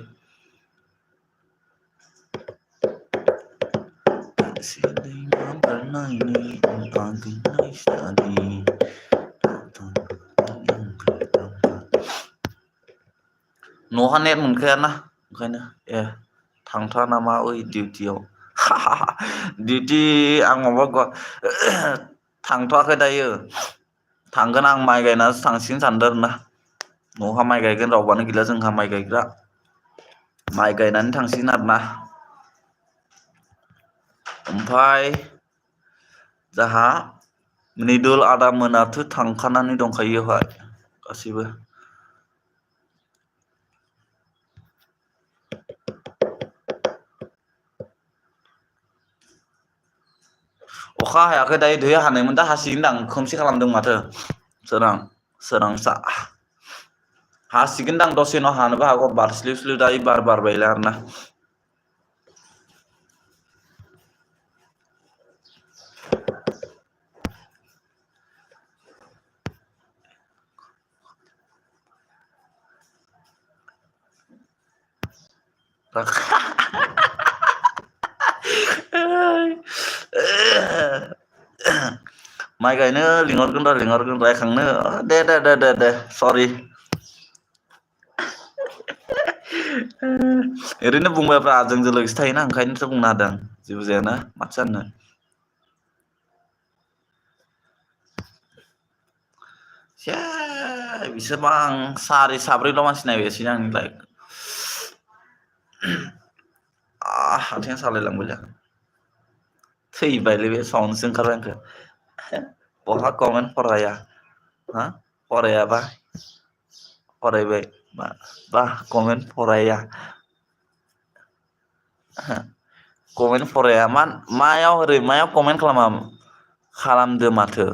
न'हा नेट मोनखायाना ओंखायनो थांथारा नामा ओइ डिउटियाव डिउटि आं माबा थांथ'वाखै दायो थांगोन आं माइ गायनासो थांसिगोन सानदों आरोना न'हा माइ गायगोन रावबानो गैला जोंहा माइ गायग्रा माइ गायनानै थांसिगोन आरोना ओमफ्राय जाहा निदुल आदा मोनाथ' थांखानानै दंखायो बेवहाय गासैबो अखा हायाखै दायो दैया हानायमोन दा हासिगोनदां खोमसि खालामदों माथो सोरांसा हासिगोनदां दसे उनाव हानोबो हागौ बारस्लिउ स्लिउ दायो बार बारबायलाय आरोना माइ गायनो लिंहरगोन रायखांनो दे सरि ओरैनो बुंबायब्रा जोंजों लोगोसे थायोना ओंखायनोसो बुंना होदों जेबो जायाना माथो जानो बिसोरबा आं साब्रैल' मानसि नायगासिनो आंनि लाइक आथिं सालायलांबायलै थैबायलै बे साउन्डसो ओंखारबाय आंखो बहा कमेन्ट फराया हा फरायाबा फरायबाय बा कमेन्ट फराया कमेन्ट फराया मायाव कमेन्ट खालामदो माथो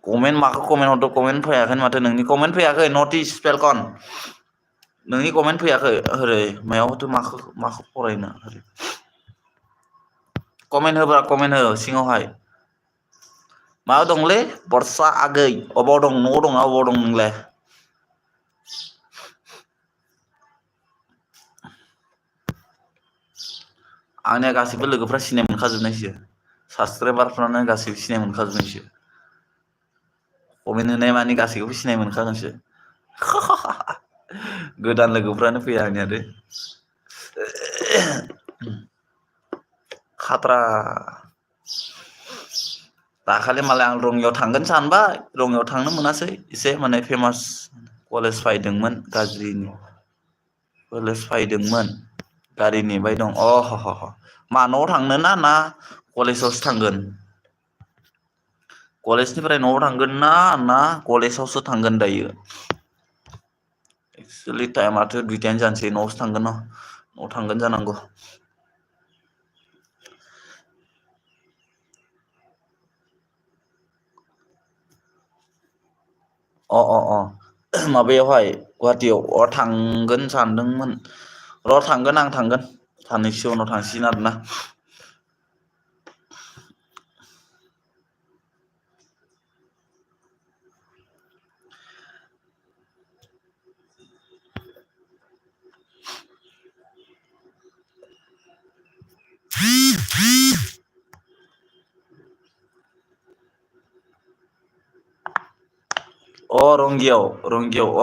कमेन्ट माखौ कमेन्ट हरदो कमेन्ट फैयाखै माथो नोंनि कमेन्ट फैयाखै नटिस फेलकन नोंनि कमेन्ट फैयाखै ओरै मायावथो माखौ फरायनो ओरै कमेन्ट होब्रा कमेन्ट हो सिङावहाय मायाव दंलै बरसा आगै अबाव दं न'आव दं अबाव दं नोंलाय आंनिया गासिबो लोगोफ्रा सिनाय मोनखाजोबनायसो साबसक्राइबारफ्रानो गासिबो सिनाय मोनखाजोबनायसो कमेन्ट होनाय मानि गासैखौबो सिनाय मोनखागोनसो गोदान लोगोफ्रानो फैया आंनिया दे खाट्रा दाखालि मालाय आं रङियाव थांगोन सानबाय रङियाव थांनो मोनासै एसे माने फेमास कलेज फैदोंमोन गाज्रिनि कलेज फैदोंमोन गारि नेबाय दं मा न'आव थांनो ना कलेजावसो थांगोन कलेजनिफ्राय न'आव थांगोन ना कलेजावसो थांगोन दायो एक्सुवेलि टाइमाथ' दुइथायानो जानोसै न'आवसो थांगोन न'आव थांगोन जानांगौ माबायावहाय गुवाहाटियाव थांगोन सानदोंमोन र' थांगोन आं थांगोन साननैसो उनाव थांसिगोन आरोना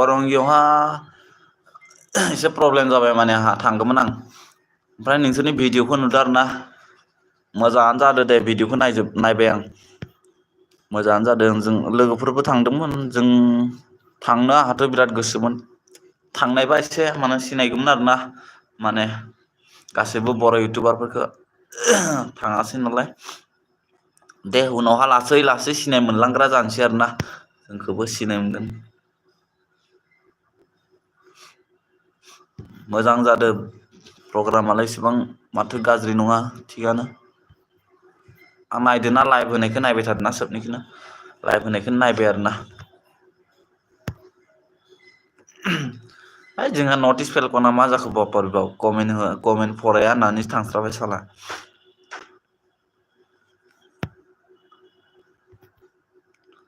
रंगियावहा एसे प्रब्लेम जाबाय माने आंहा थांगौमोन आं ओमफ्राय नोंसोरनि भिडिअखौ नुदों आरो ना मोजाङानो जादों दे भिडिअखौ नायबाय आं मोजाङानो जादों जों लोगोफोरबो थांदोंमोन जों थांनो आंहाथ' बिराद गोसोमोन थांनायबा एसे माने सिनायगौमोन आरोना माने गासैबो बर' इउटुबारफोरखौ थाङासै नालाय दे उनावहा लासै लासै सिनाय मोनलांग्रा जानोसै आरोना जोंखौबो सिनाय मोनगोन मोजां जादों प्रग्रामालाय इसेबां माथो गाज्रि नङा थिगानो आं नायदोंना लाइभ होनायखौ नायबाय थादोंना सोबनिखौनो लाइभ होनायखौनो नायबाय आरोना है जोंहा नर्थ इस्ट फेलकना मा जाखो बाव कमेन्ट फराया होननानै थांस्राबाय साला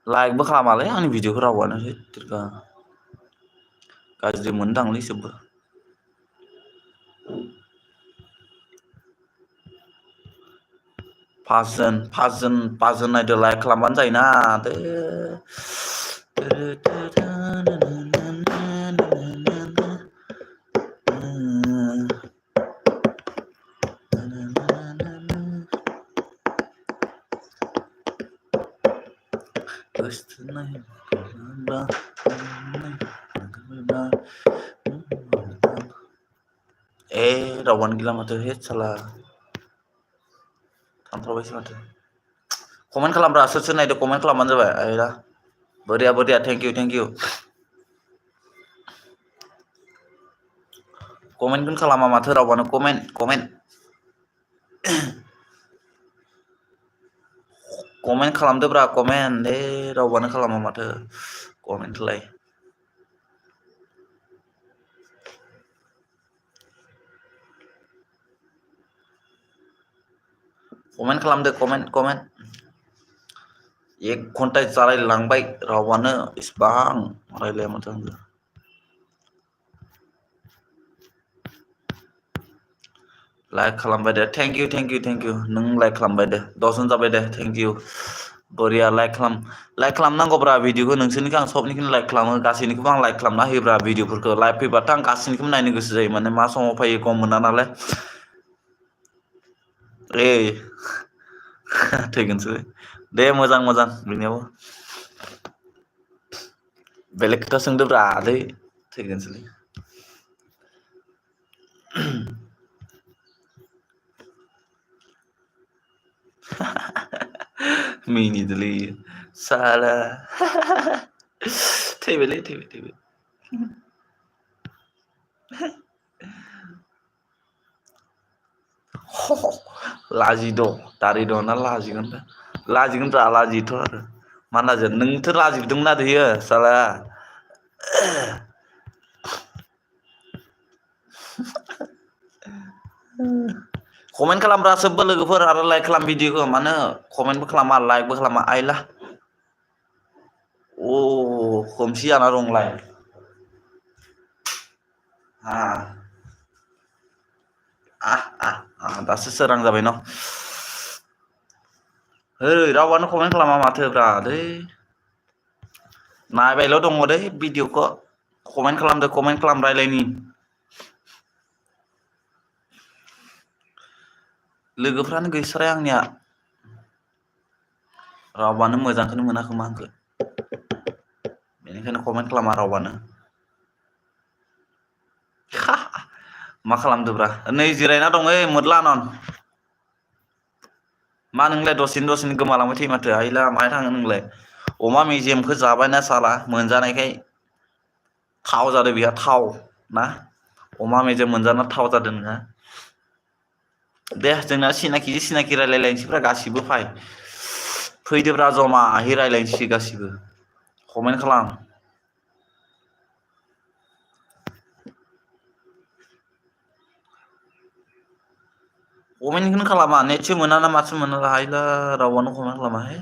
लाइकबो खालामालै आंनि भिडिअखौ रावआनो गाज्रि मोनदांलै इसोरबो पासजन नायदो लाइक खालामबानो जायोना रावआनो गैला माथो हे साला थांथ्राबायसो माथो कमेन्ट खालामब्रा सोर सोर नायदो कमेन्ट खालामबानो जाबाय आयरा बोरिया थेंक इउ कमेन्टखौनो खालामा माथो रावआनो कमेन्ट खालामदोब्रा कमेन्ट रावआनो खालामा माथो कमेन्टलाय कमेन्ट खालामदो कमेन्ट 1 घन्टा जालायलांबाय रावआनो इसिबां रायलाया माथो आंजों लाइक खालामबाय दे थेंक इउ नों लाइक खालामबाय दे 10 जन जाबाय दे थेंक इउ बरिया लाइक खालामनांगौब्रा भिडिअखौ नोंसोरनिखौ आं सबनिखौनो लाइक खालामो गासैनिखौबो आं लाइक खालामना होयोब्रा भिडिअफोरखौ लाइभ फैबाथ' आं गासैनिखौबो नायनो गोसो जायो माने मा समाव फैयो गम मोना नालाय थैगोनसै दे मोजां बेनियाबो बेलेग खोथा सोंदोब्रा थैगोनसैलै मिनिदोलै साला थैबाय लाजिद' दारि दंना लाजिगोनब्रा लाजियोथ' आरो मानो लाजिया नोंथ' लाजिदोंना दायो साला कमेन्ट खालामब्रा सोबबो लोगोफोर आरो लाइक खालाम भिडिअखौ मानो कमेन्टबो खालामा लाइकबो खालामा आइला अ खोमसि जाना दंलाय दासो सोरां जाबाय न रावआनो कमेन्ट खालामा माथो ब्रा दै नायबायल' दङ दै भिडिअखौ कमेन्ट खालाम रायलायनि लोगोफ्रानो गैस्राया आंनिया रावबानो मोजांखौनो मोनाखोमा आंखौ बेनिखायनो कमेन्ट खालामा रावबानो मा खालामदोब्रा नै जिरायना दं ओइ मोदलानान मा नोंलाय दसेनो गोमालांबाय थायो माथो आइला माहाय थाङो नोंलाय अमा मेजेमखौ जाबायना साला मोनजानायखाय थाव जादों बेहा थाव ना अमा मेजेम मोनजाना थाव जादों नोंहा दे जोंना सिनाखि रायलायलायनोसैफ्रा गासिबो फैदोब्रा जमाहै रायलायनोसै गासिबो कमेन्ट खालाम कमेन्टखौनो खालामा नेटसो मोना ना माथो मोना आइला रावआनो कमेन्ट खालामाहाय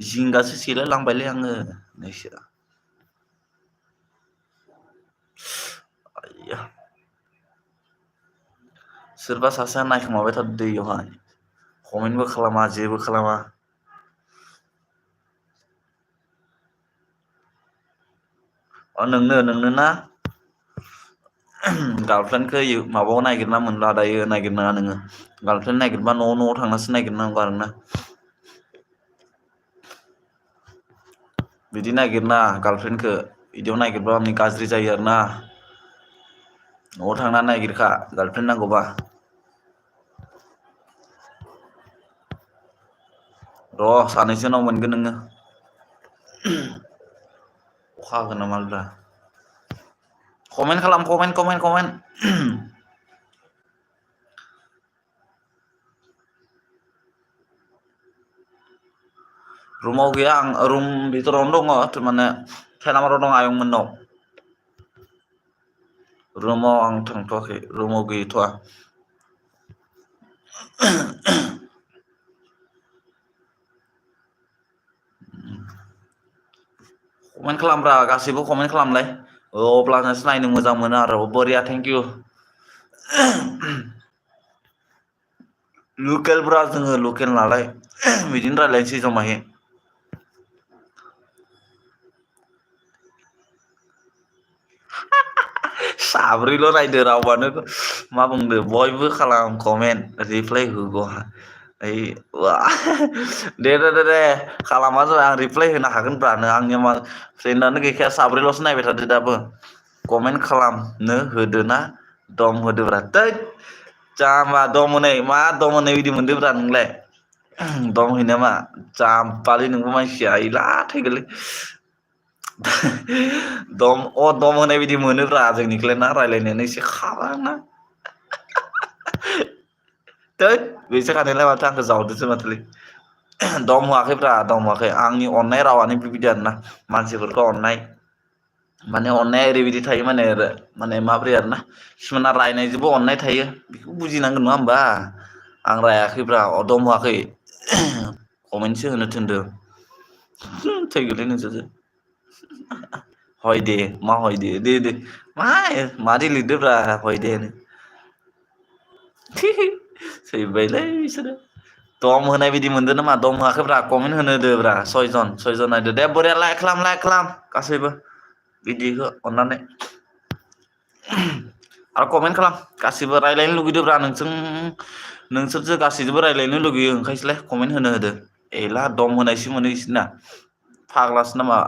जिंगासो सेलाय लांबायलै आङो नैसो आइया सोरबा सासेया नायखोमाबाय थादों दैयावहाय कमेन्टबो खालामा जेबो खालामा नोंनो ना गार्लफ्रेन्डखौ माबायाव नागिरना मोनला दायो नागिरनाङा नोङो गार्लफ्रेन्ड नागिरबा न'आव थांनासो नागिरनांगौ आरोना बिदि नागिरना गार्लफ्रेन्डखौ बिदियाव नागिरबा माने गाज्रि जायो आरोना न'आव थांना नागिरखा गार्लफ्रेन्ड नांगौबा र' सानैसो उनाव मोनगोन नोङो अखा हागोन नामाब्रा कमेन्ट खालाम कमेन्ट रुमाव गैया आं रुम भितरावनो दङ माने थेलामाराव दं आयं मोननाव रुमाव आं थांथ'वाखै रुमाव गैथ'आ कमेन्ट खालामब्रा गासैबो कमेन्ट खालामलाय अब्लानोसो नायनो मोजां मोनो आरो बरिया थेंक इउ लकेलब्रा जोङो लकेल नालाय बिदिनो रायलायनोसै जमायै साब्रैल' नायदो रावबानो मा बुंदो बयबो खालाम कमेन्ट रिप्लाय होग' ओइ दे खालामा जाबाय आं रिप्लाय होनो हागोनब्रा आंनिया मा फ्रेन्डआनो गैखाया साब्रैल'सो नायबाय थादो दाबो कमेन्ट खालामनो होदोना दम होदोब्रा थैद जाम्बा दम होनाय मा दम होनाय बायदि मोनदोंब्रा नोंलाय दम होयो नामा जाम्बालै नोंबो मानसिया ओइला थैगोनलै दम होनाय बायदि मोनोब्रा जोंनिखौलाय ना रायलायनायानो एसे खाराना थैद बेसो खानायलाय माथो आंखौ जावदोसो माथोलै दम होआखैब्रा दम होआखै आंनि अननाय रावानो बिबायदि आरोना मानसिफोरखौ अननाय माने अननाया ओरैबायदि थायो माने माब्रै आरोना किसुमाना रायनायजोंबो अननाय थायो बेखौ बुजिनांगोन नङा होमबा आं रायाखैब्रा दम होआखै कमेन्टसो होनो थिनदों थैगोनलै नोंसोरजो हय दे मा हय दे मारै लिरदोब्रा हय दे सैबायलै बिसोरो दम होनाय बायदि मोनदों नामा दम होआखैब्रा कमेन्ट होनो होदोब्रा सयजन नायदो दे बोरिया लाइक खालाम गासैबो भिडिअखौ अननानै आरो कमेन्ट खालाम गासिबो रायज्लायनो लुगैदोंब्रा नोंसोरजों गासैजोंबो रायज्लायनो लुगैयो ओंखायसोलाय कमेन्ट होनो होदो एला दम होनायसो मोनो इसोरना फाग्लासो नामा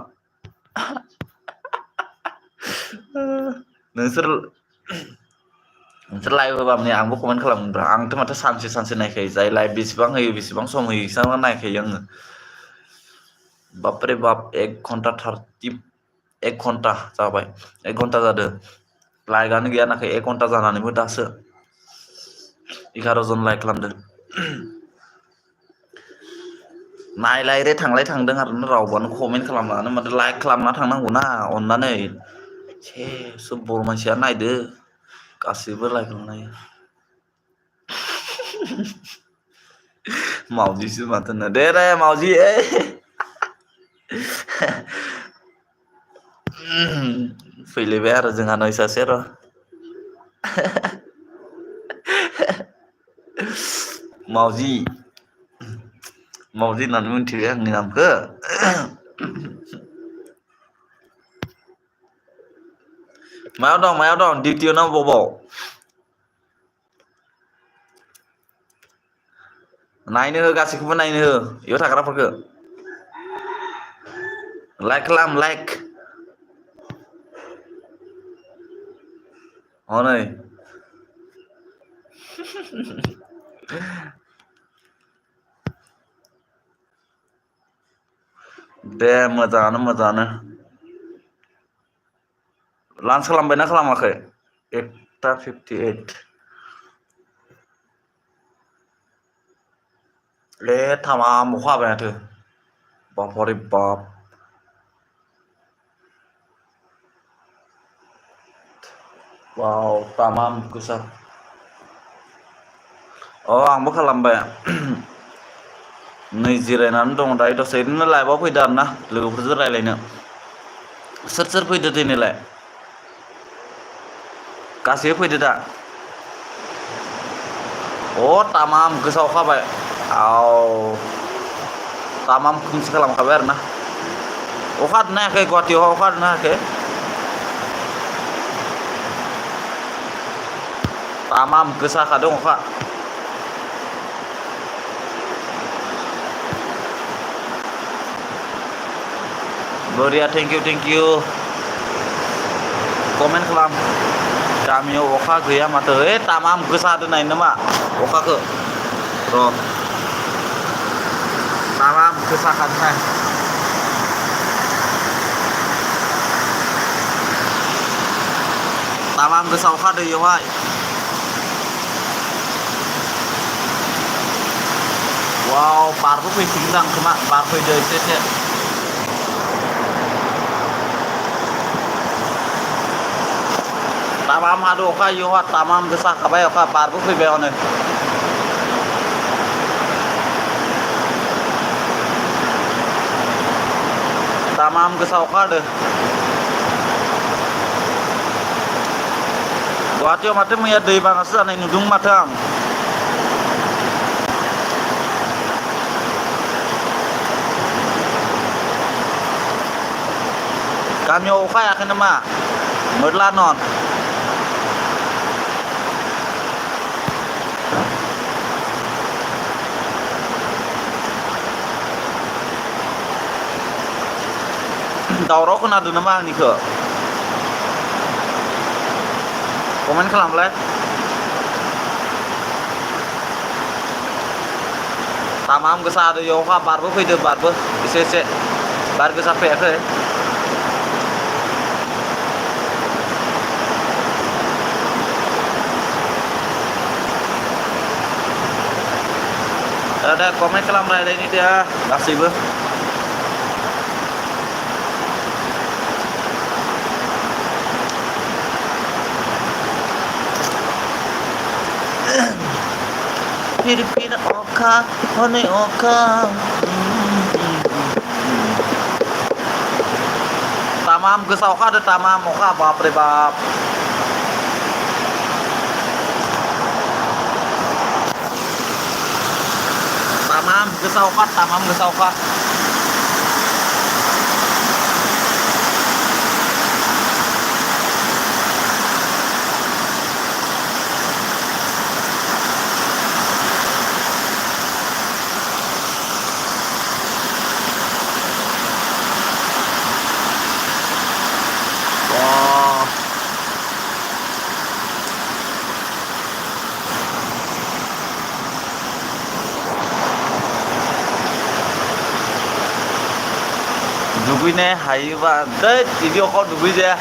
नोंसोर नोंसोर लाइभ होबा माने आंबो कमेन्ट खालामगोन आंथ' माथो सानसे नायखायो जाय लाइभ बेसेबां होयो बेसेबां सम होयो एसेबां नायखायो आङो बापरे बाप 1 घन्टा 30 1 घन्टा जाबाय 1 घन्टा जादों लाइकआनो गैया नाखै 1 घन्टा जानानैबो दासो 11 जन लाइक खालामदों नायलाय रे थांदों आरो रावबानो कमेन्ट खालामलानो माथो लाइक खालामना थांनांगौना अननानै छे सब बर' मानसिया नायदो गासैबो लाइक खालामनाय मावजिसो माथो होनो दे मावजि फैलायबाय आरो जोंहा सासे र' मावजि होननानै मिथिबाय आंनि नामखौ मायाव दं डिउटियाव ना बबाव नायनो हो गासैखौबो नायनो हो बेयाव थाग्राफोरखौ लाइक खालाम लाइक हनै दे मोजाङानो लान्स खालामबायना खालामाखै 1:58 ले थामाम अखा हाबाय माथो बापरे बाप वाव तामाम गोसा आंबो खालामबाय नै जिरायनानै दं दायो दसे ओरैनो लाइभआव फैदो आरोना लोगोफोरजों रायज्लायनो सोर फैदो दिनैलाय गासैबो फैदो दा तामाम गोसा अखा हाबाय तामाम खोमसि खालामखाबाय आरोना अखा हादोंना हायाखै गुवाहाटीयाव अखा हादोंना हायाखै तामाम गोसा हाखादों अखा बरिया थेंक इउ कमेन्ट खालाम गामियाव अखा गैया माथो तामाम गोसा हादों नाय नामा अखाखौ र' तामाम गोसा हादों नाय तामाम गोसा अखा हादों बेयावहाय वाव बारबो फैसिगोनदां खोमा बार फैदो एसे तामाम हादों अखा इयावहा तामाम गोसा हाखाबाय अखा बारबो फैबाय हनै तामाम गोसा अखा हादों गुवाहाटीयाव माथो मैया दैबानासो जानाय नुदों माथो आं गामियाव अखा हायाखै नामा मोरला नन दावराव खोनादों नामा आंनिखौ कमेन्ट खालामलाय तामाम गोसा हादों अखा बारबो फैदो बारबो एसे बार गोसा फैयाखै दा कमेन्ट खालाम रायलायनि दे गासैबो फिर अखा हनै अखा तामाम गोसा अखा हादों तामाम अखा बापरे बाप तामाम गोसा अखा दुगैनो हायोबा दै बिदि अखाव दुगैजाया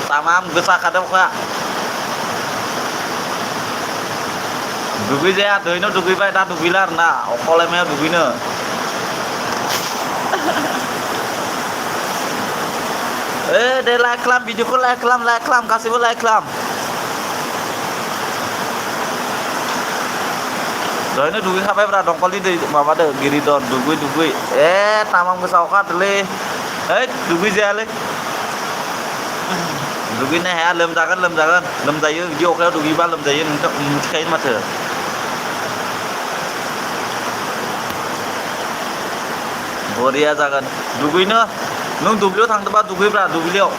तामाम गोसा खादों अखाया दुगैजाया दैनो दुगैबाय दा दुगैला आरोना अखालाय मायाव दुगैनो दे लाइक खालाम भिडिअखौ लाइक खालाम गासैबो लाइक खालाम दहायनो दुगैखाबायब्रा दंखलनि दै माबादो गिरिदर दुगै तामाम गोसा अखा हादोंलै दुगैजायालै दुगैनो हाया लोमजायो बिदि अखायाव दुगैबा लोमजायो नोंथ' मिथिखायो माथो बरिया जागोन दुगैनो नों दुब्लियाव थांदोंबा दुगैब्रा दुब्लियाव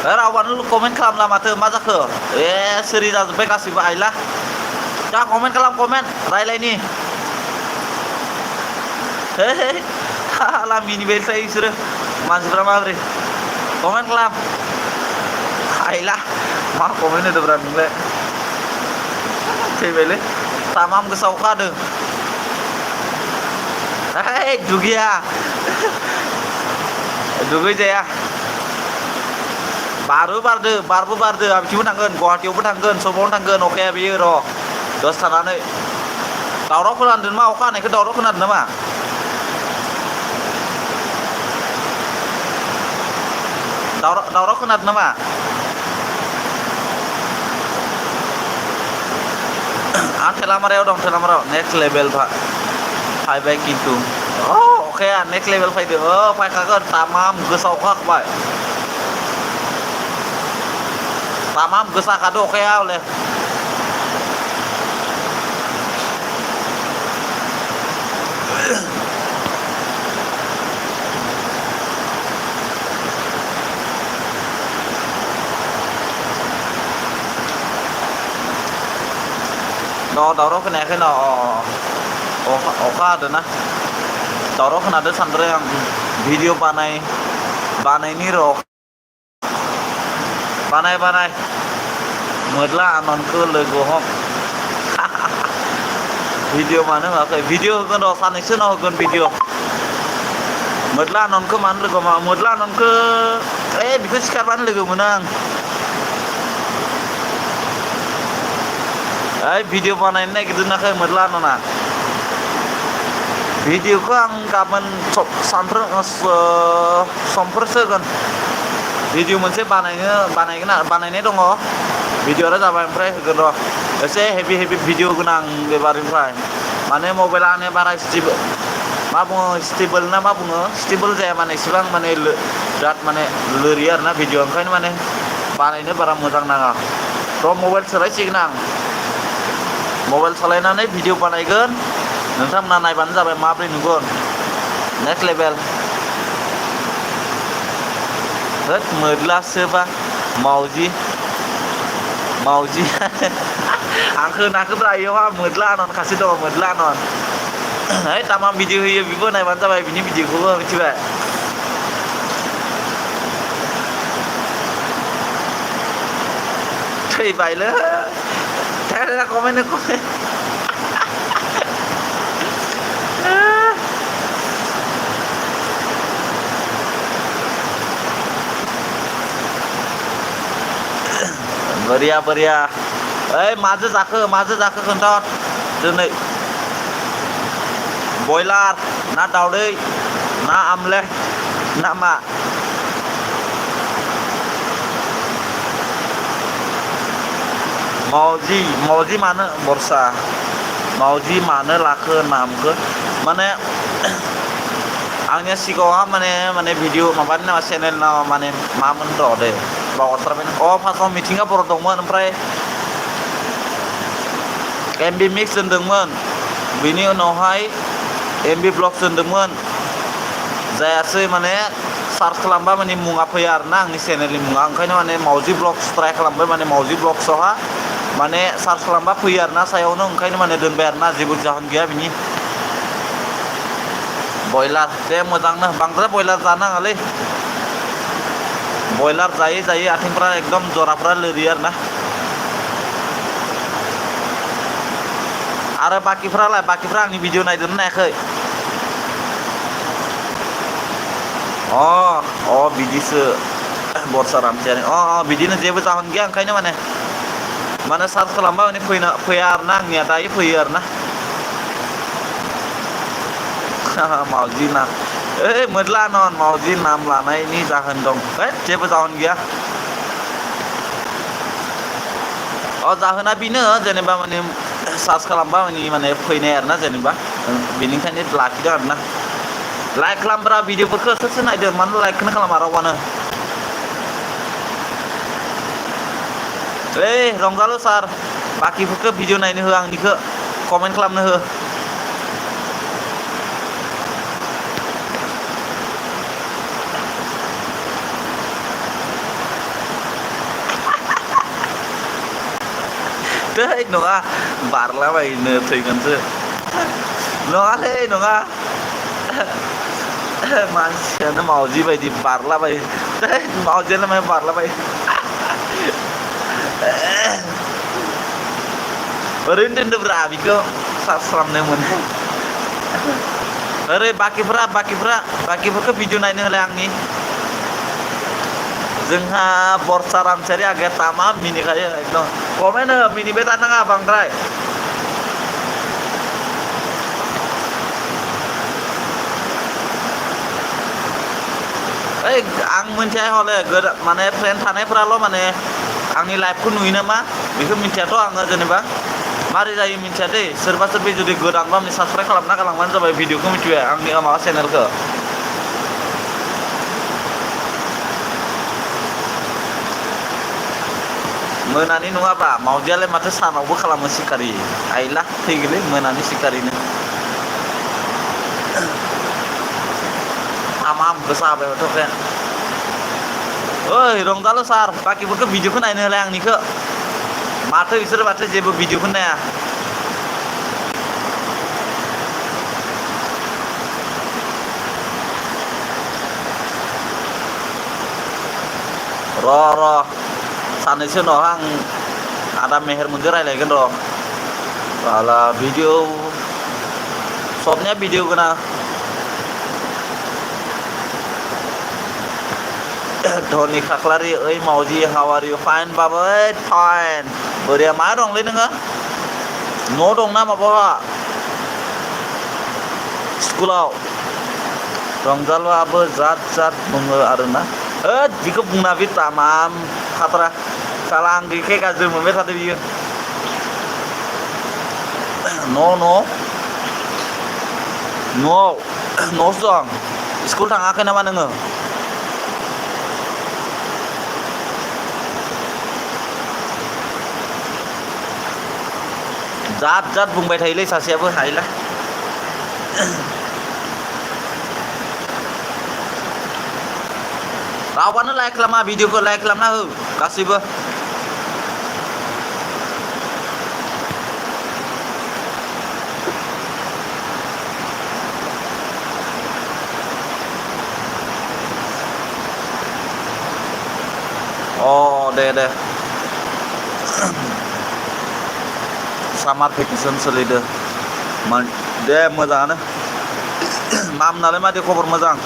रावबानो कमेन्ट खालामला माथो मा जाखो सिरि जाजोब्बाय गासिबो आइला दा कमेन्ट खालाम कमेन्ट रायलायनि हाला मिनिबाय थायो बिसोरो मानसिफ्रा माबोरै कमेन्ट खालाम आइला मा कमेन्ट होदोब्रा नोंलाय थैबायलै तामाम गोसा अखा हादों दुगैया दुगैजाया बारबो बारदो आबिथिंबो थांगोन गुवाहाटियावबो थांगोन सबावनो थांगोन अखाया बेयो र' दसे थानानै दावराव खोनादों नामा अखा हानायखौ दावराव खोनादों नामा दावराव खोनादों नामा आं थेलामारायाव दं थेलामारायाव नेक्स्ट लेभेल फायबाय खिन्थु अखाया नेक्स्ट लेभेल फैदो फायखागोन तामाम गोसा अखा हाबाय तामाम गोसा खादो अखाया हले दावराव खोनायाखै न अखा हादोंना दावराव खोनादों सानद्राय आं भिडिअ बानायनि र' बानाय मोदला आनन्दखौ लोगो हम भिडिअ मानो होआखै भिडिअ होगोन र' साननैसो उनाव होगोन भिडिअ मोदला आनन्दखौ मानो लोगो मोदला आनन्दखौ बेखौ सिखारबानो लोगो मोनो आं भिडिअ बानायनो नागिरदोंनाखै मोदला आनन्दआ भिडिअखौ आं गाबोन समफोरसो होगोन भिडिअ मोनसे बानायनाय दङ भिडिअआ जाबाय ओमफ्राय होगोन र' एसे हेभि भिडिअ गोनां एबारनिफ्राय माने मबाइला आंनिया बारा मा बुङो स्टेबोल ना मा बुङो स्टेबोल जाया माने इसेबां माने बिराद माने लोरियो आरोना भिडिअ ओंखायनो माने बानायनो बारा मोजां नाङा थ' मबाइल सोलायसिगोन आं मबाइल सालायनानै भिडिअ बानायगोन नोंथांमोना नायबानो जाबाय माब्रै नुगोन नेक्स्ट लेभेल मोदलासोबा मावजि आंखौ नाखोब्रा इयावहा मोदला आनन्द खासे दङ मोदला आनन्द तामाम भिडिअ होयो बेबो नायबानो जाबाय बिनि भिडिअखौबो मिथिबाय थैबायलै कमेन्ट बरिया माझं जाखो खोन्था दिनै बयलार ना दावदै ना आमलेट ना मा मावजि मानो बरसा मावजि मानो लाखो नामखौ माने आंनिया सिगाङावहा माने भिडिअ माबानि नामा चेनेल नामा माने मामोन र' दे बावगारथारबाय फार्स्टआव मिथिंगा बर' दंमोन ओमफ्राय एमबि मिक्स दोनदोंमोन बेनि उनावहाय एमबि ब्लग दोनदोंमोन जायासै माने सार्च खालामबा माने मुङा फैया आरोना आंनि चेनेलनि मुङा ओंखायनो माने मावजि ब्लग्स ट्राइ खालामबाय माने मावजि ब्लग्सआवहा माने सार्च खालामबा फैयो आरोना सायावनो ओंखायनो माने दोनबाय आरोना जेबो जाहोन गैया बिनि बयलार दे मोजांनो बांद्राय बयलार जानाङालै बयलार जायै जायै आथिंफ्रा एकदम जराफ्रा लोरियो आरो ना आरो बाकिफ्रा आंनि भिडिअ नायदोंना नायाखै अ बिदिसो बरसा रामसियारि बिदिनो जेबो जाहोन गैया ओंखायनो माने सार्च खालामबा माने फैया आरो ना आंनिया दायो फैयो आरो ना मावजि नाम मोदला नन मावजि नाम लानायनि जाहोन दं जेबो जाहोन गैया जाहोना बेनो जेनेबा माने सार्च खालामबा माने फैनाय आरो ना जेनेबा बेनिखायनो लाखिदों आरो ना लाइक खालामब्रा भिडिअफोरखौ सोरसो नायदों मानो लाइकखौनो खालामा रावानो रंजालु सार बाकिफोरखौ भिडिअ नायनो हो आंनिखौ कमेन्ट खालामनो हो नङा बारलाबायनो थैगोनसो नङालै नङा मानसियानो मावजि बायदि बारलाबायो मावजियानो माने बारलाबायो ओरैनो दोनदोब्रा बेखौ सार्च खालामनो मोनो ओरै बाकिफोरखौ भिडिअ नायनो होलाय आंनि जोंहा बरसा रामसियारि आगे तामा मिनिखायो एकदम कमेन्ट हो मिनिबाय थानाङा बांद्राय आं मिथिया हले माने फ्रेन्ड थानायफोराल' माने आंनि लाइफखौ नुयो नामा बेखौ मिथियाथ' आङो जेनेबा मारै जायो मिथिया दै सोरबा जुदि गोदानबा माने साबस्क्राइब खालामना गालांबानो जाबाय भिडिअखौ मिथिबाय आंनि माबा चेनेलखौ मोनानि नङाब्रा मावजियालाय माथो सानावबो खालामो सिखारि आइला थैगोलै मोनानि सिखारिनो आमाम गोसा हाबायथ' फेन ओइ रंजालु सार बाकिफोरखौ भिडिअखौ नायनो होलाय आंनिखौ माथो बिसोरो माथो जेबो भिडिअखौ नाया र' सानैसो उनाव आं आदा मेहेरमोनजों रायलायगोन र' बाला भिडिअ सबनिया भिडिअ गोनां धनि खाख्लारि ओइ मावजि हाउ आर इउ फाइन बाबा फाइन बोरिया मा दंलै नोङो न' दंना माबा स्कुलाव रंजालुआबो जात बुङो आरोना बिखौ बुंना बे तामाम खाथ्रा साला आं गैखाय गाज्रि मोनबाय थादों बियो न'आवसो दं स्कुल थाङाखै नामा नोङो जात बुंबाय थायोलै सासेयाबो हायला रावबानो लाइक खालामा भिडिअखौ लाइक खालामना हो गासैबो दे सामार भेकेसन सोलिदों दे मोजाङानो मामनालाय मादि खबर मोजां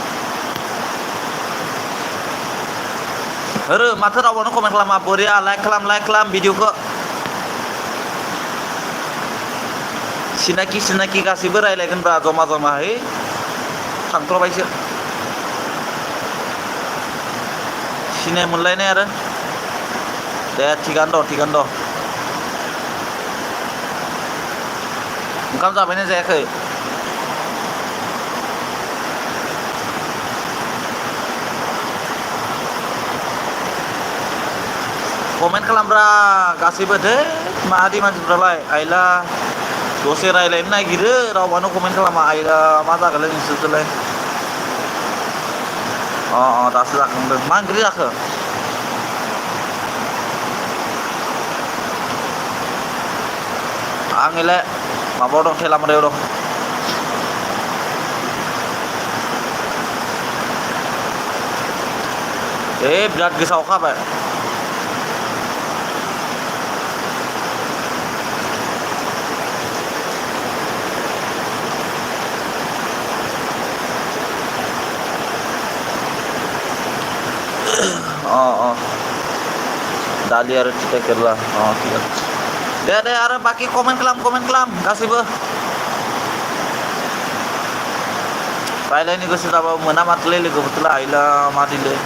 माथो रावबानो कमेन्ट खालामा बरिया लाइक खालाम भिडिअखौ सिनाखि गासैबो रायलायगोनब्रा जमा है थांथ'बायसो सिनाय मोनलायनाय आरो दे थिगानो दं ओंखाम जाबायना जायाखै कमेन्ट खालामब्रा गासैबो दे मादि मानसिफ्रालाय आइला दसे रायलायनो नागिरो रावबानो कमेन्ट खालामा आइला मा जागोनलै नोंसोरजोंलाय दासो जाखांदों मा ओंख्रि जाखो आंलाय माबायाव दं थेलामारायाव दं बिराद गोसा अखा हाबाय दालि आरो तिता केरेला ठीक আছে दे आरो बाखि कमेन्ट खालाम गासैबो रायलायनो गोसो जाबाबो मोना माथोलै लोगोफोरखौलाय आइला मादिलै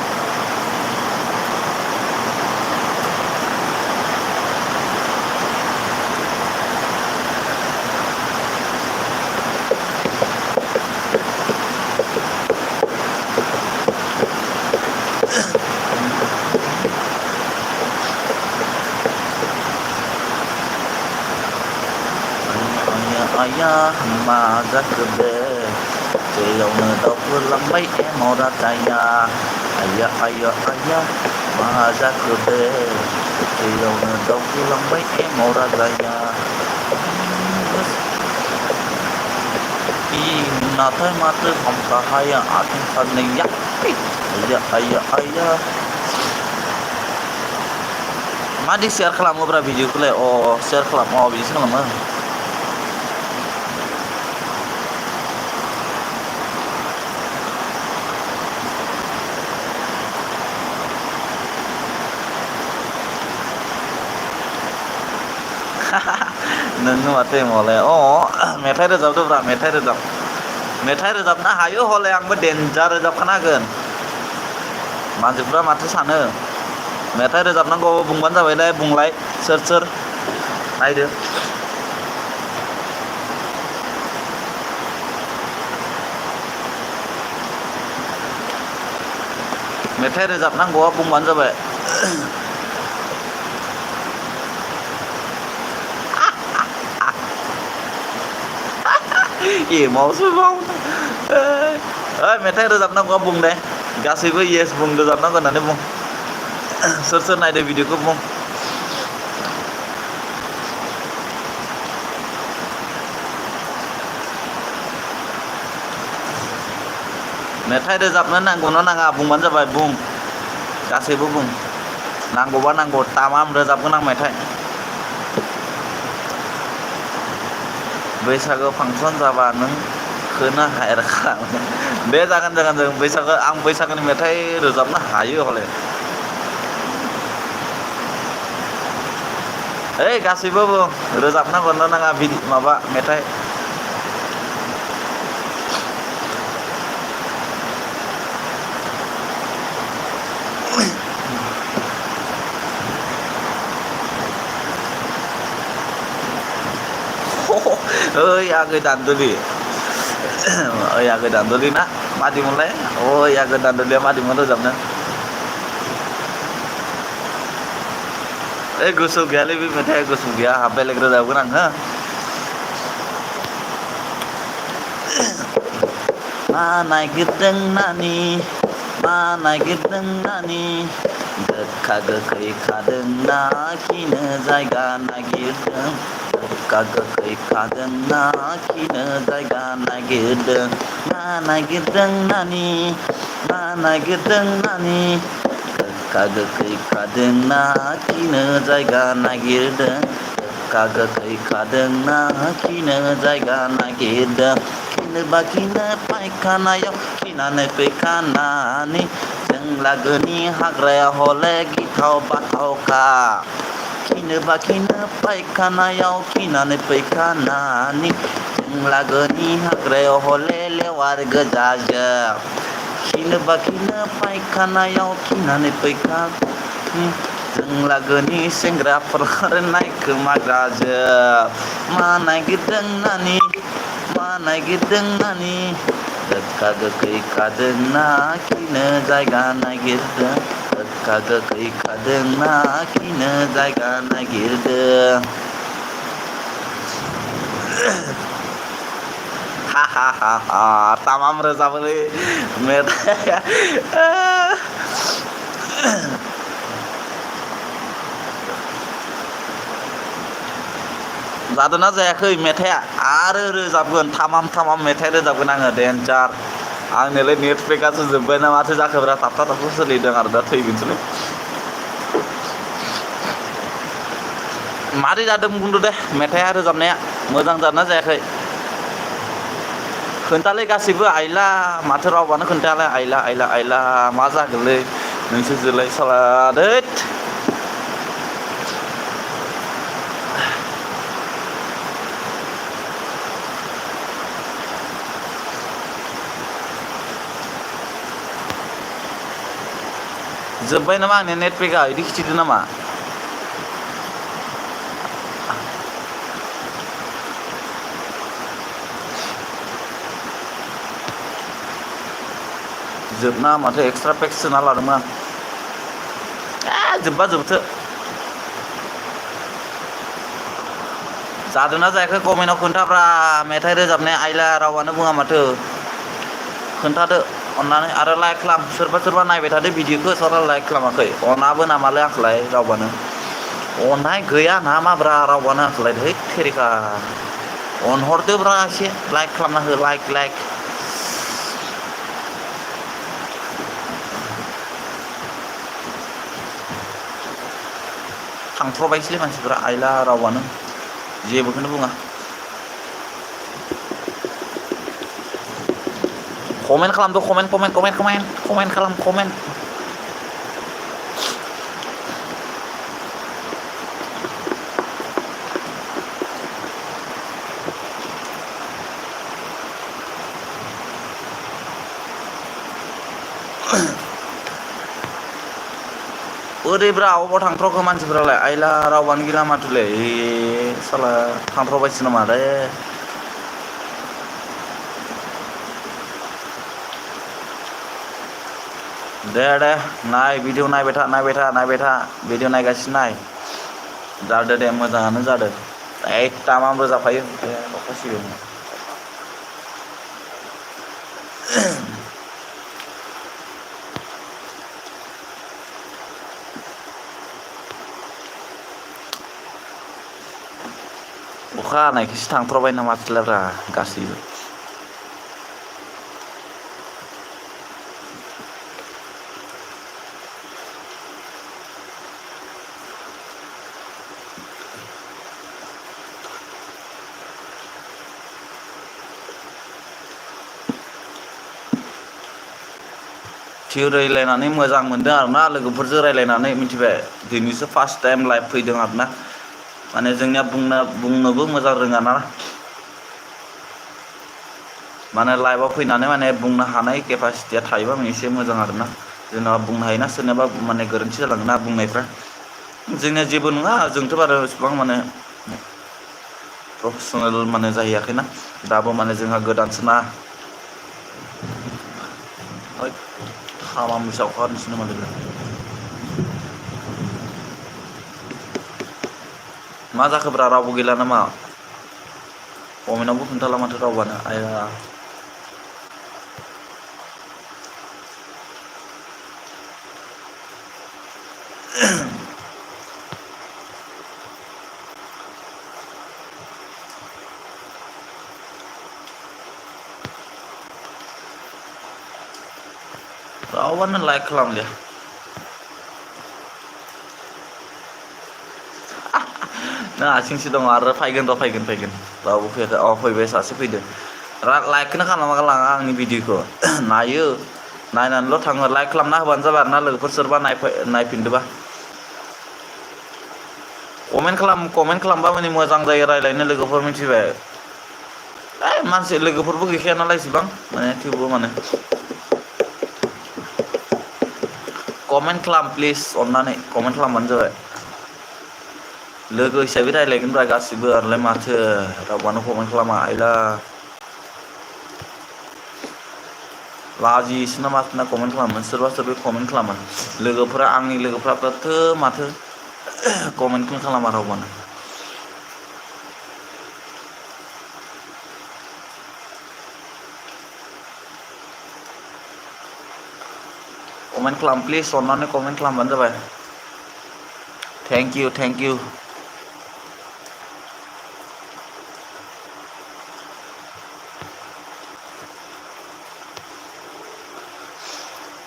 ayah मा जाखो बे दैयावनो दावखोलांबाय एमाव राजाया ayah मा जाखो बे दैयावनो दावखोलांबाय एमाव राजाया नाथाय माथो हमथा हाया आथिं फारनैया ayah मादि शेयार खालामोब्रा भिडिअखौलाय शेयार खालाम बिदिसो खालामो नोंनो माथो एमावलाय मेथाइ रोजाबदोब्रा मेथाइ रोजाबनो हायो हले आंबो डेन्जार रोजाबखानो हागोन मानसिफ्रा माथो सानो मेथाइ रोजाबनांगौ बुंबानो जाबायलाय बुंलाय सोर नायदो मेथाइ रोजाबनांगौआ बुंबानो जाबाय एमावसो मेथाइ रोजाबनांगौआ बुं दे गासैबो येस बुं रोजाबनांगौ होननानै बुं सोर नायदो भिडिअखौ बुं मेथाइ रोजाबनो नांगौना नाङा बुंबानो जाबाय बुं गासैबो बुं नांगौबा नांगौ तामाम रोजाबगोन आं मेथाइ बैसागो फांसन जाबा नों खोना हायरखा दे जागोन जों बैसागो आं बैसागोनि मेथाइ रोजाबनो हायो हले गासैबो रोजाबनांगौना नाङा माबा मेथाइ आगै दान्दुलि आगै दान्दुलि ना मादिमोनलाय आगै दान्दुलिया मादिमोन रोजाबनो गोसोआव गैयालै बे मेथाइआ गोसोआव गैया बेलेग रोजाबगोन आं हो मा नागिरदों नानि गोखा गोखै खादों ना खिनो जायगा नागिरदों गोखा गोखै खादों ना खिनो जायगा नागिरदों मा नागिरदों नानि गोखा गोखै खादों ना खिनो जायगा नागिरदों गोखा गोखै खादों ना खिनो जायगा नागिरदों खिनो फायखानायाव खिनानै फैखानानै जों लागोनि हाग्राया हले गिथाव बाथावखा खिनो फायखानायाव खिनानै फैखानानै जों लागोनि हाग्रायाव हले लेवार गोजाजों खिनो फायखानायाव खिनानै फैखा जों लागोनि सेंग्राफोर नायखोमाग्राजों मा नागिरदों नानि गोखा गोखै खादों ना खिनो जायगा नागिरदों गोखा गोखै खादों ना खिनो जायगा नागिरदों तामाम रोजाबोलै मेथाइया जादोंना जायाखै मेथाइया आरो रोजाबगोन तामाम मेथाइ रोजाबगोन आङो डेन्जार आंनोलाय नेट पेकआसो जोब्बाय ना माथो जाखोब्रा थाबथा थाबथा सोलिदों आरो दा थैगोनसोलै मारै जादों बुंदो दे मेथाइआ रोजाबनाया मोजां जादोंना जायाखै खोन्थालै गासैबो आइला माथो रावबानो खोन्थायालाय आइला आइला आइला मा जागोनलै नोंसोरजोलाय साला दैत जोब्बाय नामा आंनि नेट पेकआ इदि खिथिदों नामा जोबना माथो एक्सट्रा पेक सोना लादोंमोन आं जोब्बा जोबथो जादोंना जायाखै कमेन्टआव खोन्थाब्रा मेथाइ रोजाबनाया आइला रावानो बुङा माथो खोन्थादो अन्नानै आरो लाइक खालाम सोरबा सोरबा नायबाय थादो भिडिअखौ सोरबा लाइक खालामाखै अनाबो नामालै आंखौलाय रावबानो अननाय गैया नामाब्रा रावबानो आंखौलाय है थेरिका अनहरदोब्रा एसे लाइक खालामना हो लाइक लाइक थांथ्र'बायसैलै मानसिफ्रा आइला रावबानो जेबोखौनो बुङा कमेन्ट खालामदो comment comment comment comment comment खालाम कमेन्ट ओरैब्रा अबाव थांथ्र'खो मानसिफ्रालाय आइला रावबानो गैला माथोलै साला थांथ्र'बायसो नामा रे दे दे नाय भिडिअ नायबाय था नायबाय था नायबाय था भिडिअ नायगासिनो नाय जादो दे मोजाङानो जादो एकदम आंबो जाफायो दे अखासिगोन अखा हानायखौसो थांथ्र'बाय नामा माथोलायब्रा गासैबो थिउ रायलायनानै मोजां मोनदों आरोना लोगोफोरजों रायलायनानै मिथिबाय दिनैसो फार्स्ट टाइम लाइभ फैदों आरोना माने जोंनिया बुंनोबो मोजां रोङा ना माने लाइभआव फैनानै माने बुंनो हानाय केपासिटिया थायोबा एसे मोजां आरोना जेनेबा बुंनो हायोना सोरनियाबा माने गोरोन्थि जालाङोना बुंनायफ्रा जोंनिया जेबो नङा जोंथ' बारा इसिबां माने प्रफेसनेल माने जाहैयाखैना दाबो माने जोंहा गोदानसो ना हामा मिसा अखा हानोसै नामा लोगो मा जाखोब्रा रावबो गैला नामा कमेन्टआवबो खोन्थाला माथो रावबानो आया रावबानो लाइक खालामलिया नों हारसिंसो दङ आरो फैगोन र' फैगोन रावबो फैयाखै फैबाय सासे फैदो लाइकखौनो खालामा लाङा आंनि भिडिअखौ नायो नायनानैल' थाङो लाइक खालामना होबानो जाबाय आरोना लोगोफोर सोरबा नायफिनदोबा कमेन्ट खालामबा माने मोजां जायो रायलायनो लोगोफोर मिथिबाय मानसि लोगोफोरबो गैखाया नालाय इसिबां माने थेवबो माने कमेन्ट खालाम प्लिज अननानै कमेन्ट खालामबानो जाबाय लोगो हिसाबै रायलायगोनब्रा गासिबो आरोलाय माथो रावबानो कमेन्ट खालामा आइला लाजियोसो ना माथो कमेन्ट खालामो सोरबा सोरबा कमेन्ट खालामा लोगोफोरा आंनि लोगोफ्राबोथो माथो कमेन्टखौनो खालामा रावबानो कमेन्ट खालाम प्लिज अननानै कमेन्ट खालामबानो जाबाय थेंक इउ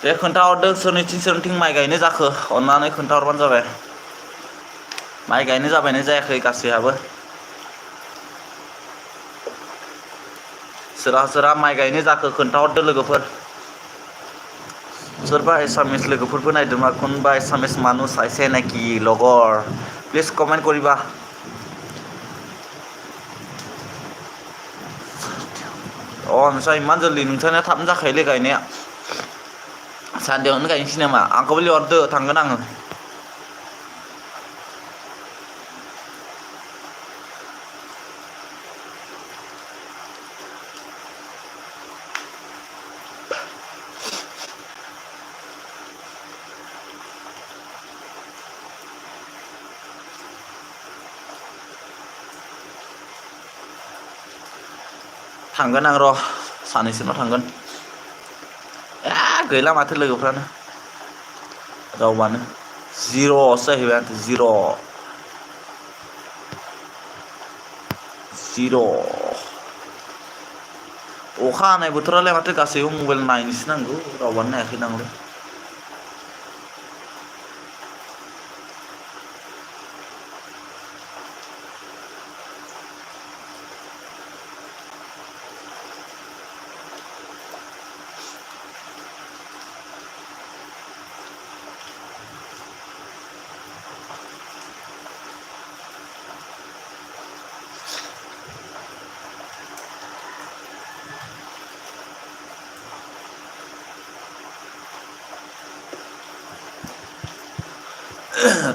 दे खोन्थाहरदो सोरनिथिं माइ गायनो जाखो अननानै खोन्थाहरबानो जाबाय माइ गायनो जाबायना जायाखै गासैहाबो सोरहा माइ गायनो जाखो खोन्थाहरदो लोगोफोर सोरबा एसामिस लोगोफोरबो नायदोंबा कोनबा एसामिस मानुस आइसे नेকি लगৰ प्लिज कमेन्ट কৰিবা नोंस्रा इमान जल्दि नोंसाना थाबनो जाखायोलै गायनाया सानदेआवनो गायनोसै नामा आंखौबो लिंहरदो थांगोन आङो थांगोन आं र' सानैसोनाव थांगोन गैला माथो लोगोफ्रानो रावबानो जिर'सो जाहैबाय आंथ' जिर' अखा हानाय बोथोरालाय माथो गासैबो मबाइल नायनोसो नांगौ रावबानो नायाखै नांलाय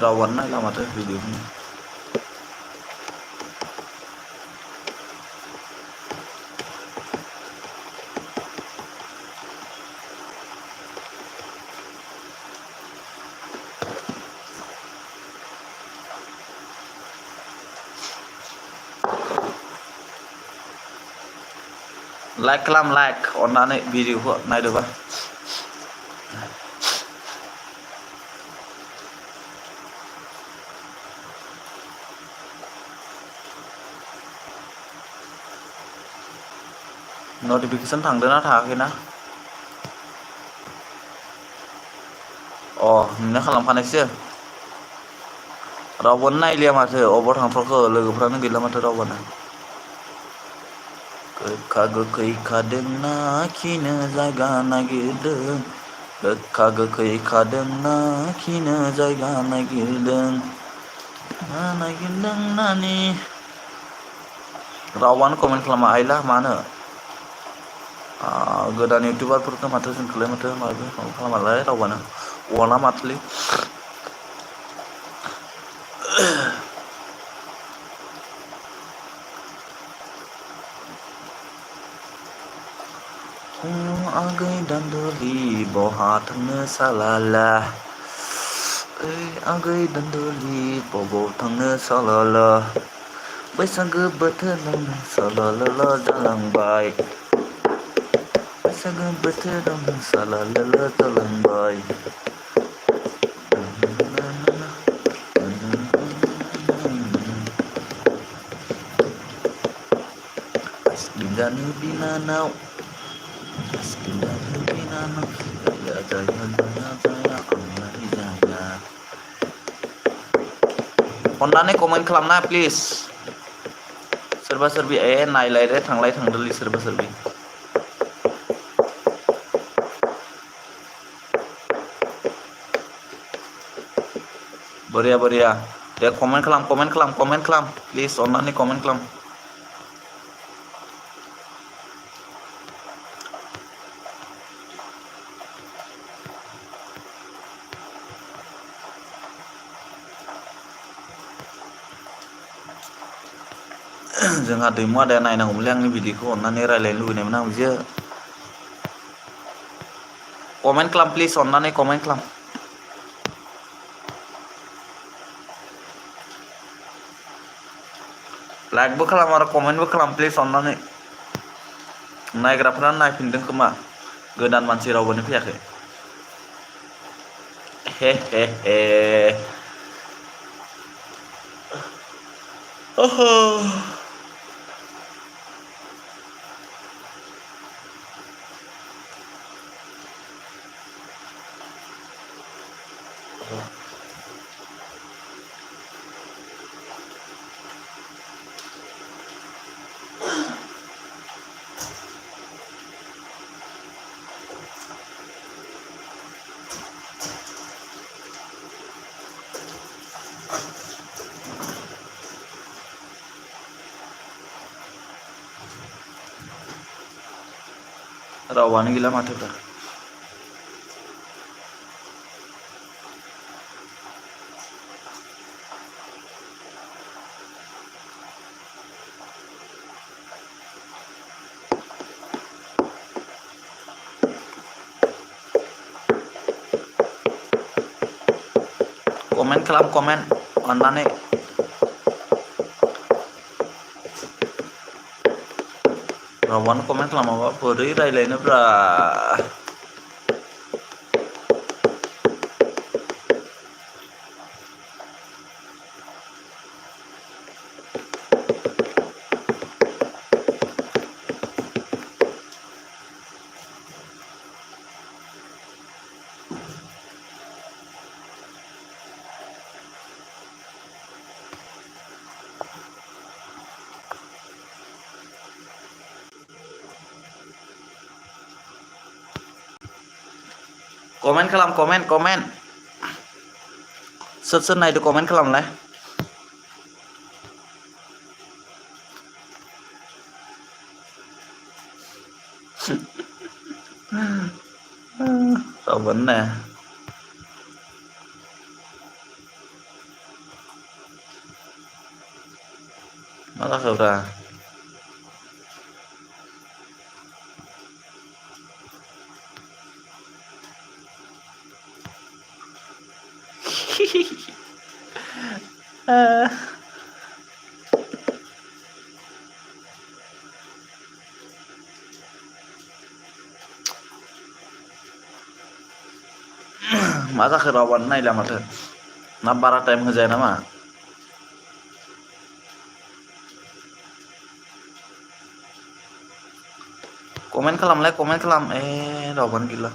रावबानो नायला माथो भिडिअखौनो लाइक खालाम लाइक अननानै भिडिअखौ नायदोबा नटिफिकेसन थांदोंना थाङाखैना नोंना खालामखानायसो रावबोनो नायलिया माथो अबाव थांथ्र'खो लोगोफ्रानो गैला माथो रावबोनो गोखा गोखै खादोंना खिनो जायगा नागिरदों गोखा गोखै खादोंना खिनो जायगा नागिरदों नानि रावबानो कमेन्ट खालामा आइला मानो गोदान इउटिउबारफोरखौ माथो जोंखौलाय माथो माबा खालामालाय रावबानो अना माथोलै आगै दान्दलि बहा थांनो सालाला आगै दान्दलि बबाव थांनो सालाला बैसागो बोथोर नांना सालालाला जालांबाय बैसागो बोथोरावनो सालालाला जालांबाय Askindaनु binanau Jaya jaya jaya jaya Amari jaya अननानै कमेन्ट खालामना प्लिज सोरबा सोरबि नायलाय थांलाय थांदोलै सोरबा सोरबि बरिया दे कमेन्ट खालाम प्लिज अननानै कमेन्ट खालाम जोंहा दैमु आदाया नायनांगौमोनलै आंनि भिडिअखौ अननानै रायलायनो लुबैनायमोन आं बिजो कमेन्ट खालाम प्लिज अननानै कमेन्ट खालाम लाइकबो खालाम आरो कमेन्टबो खालाम प्लिज अननानै नायग्राफोरा नायफिनदों खोमा गोदान मानसि रावबोनो फैयाखै हे रावानो गैला माथोब्रा komen खालाम komen अन्नानै रावानो komen खालामाबा बोरै रायलायनोब्रा komen खालाम komen सोर नायदो komen खालामलाय रावानो नाया मा जाखोब्रा मा जाखो रावानो नायला माथो ना बारा टाइम होजाया नामा komen खालामलाय komen खालाम रावानो गैला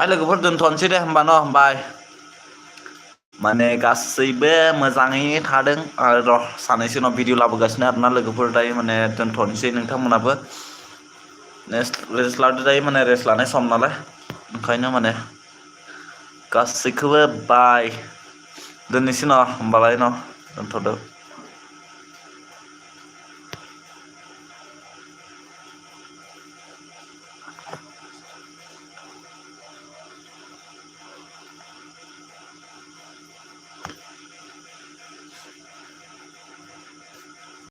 लोगोफोर दोनथ'नोसै दे होमबा न' बाय माने गासैबो मोजाङै थादों आरो र' सानैसो उनाव भिडिअ लाबोगासिनो आरोना लोगोफोर दायो माने दोनथ'नोसै नोंथांमोनाबो रेस्ट लादो दायो माने रेस्ट लानाय सम नालाय ओंखायनो माने गासैखौबो बाय दोननोसै न' होमबालाय न' दोनथ'दो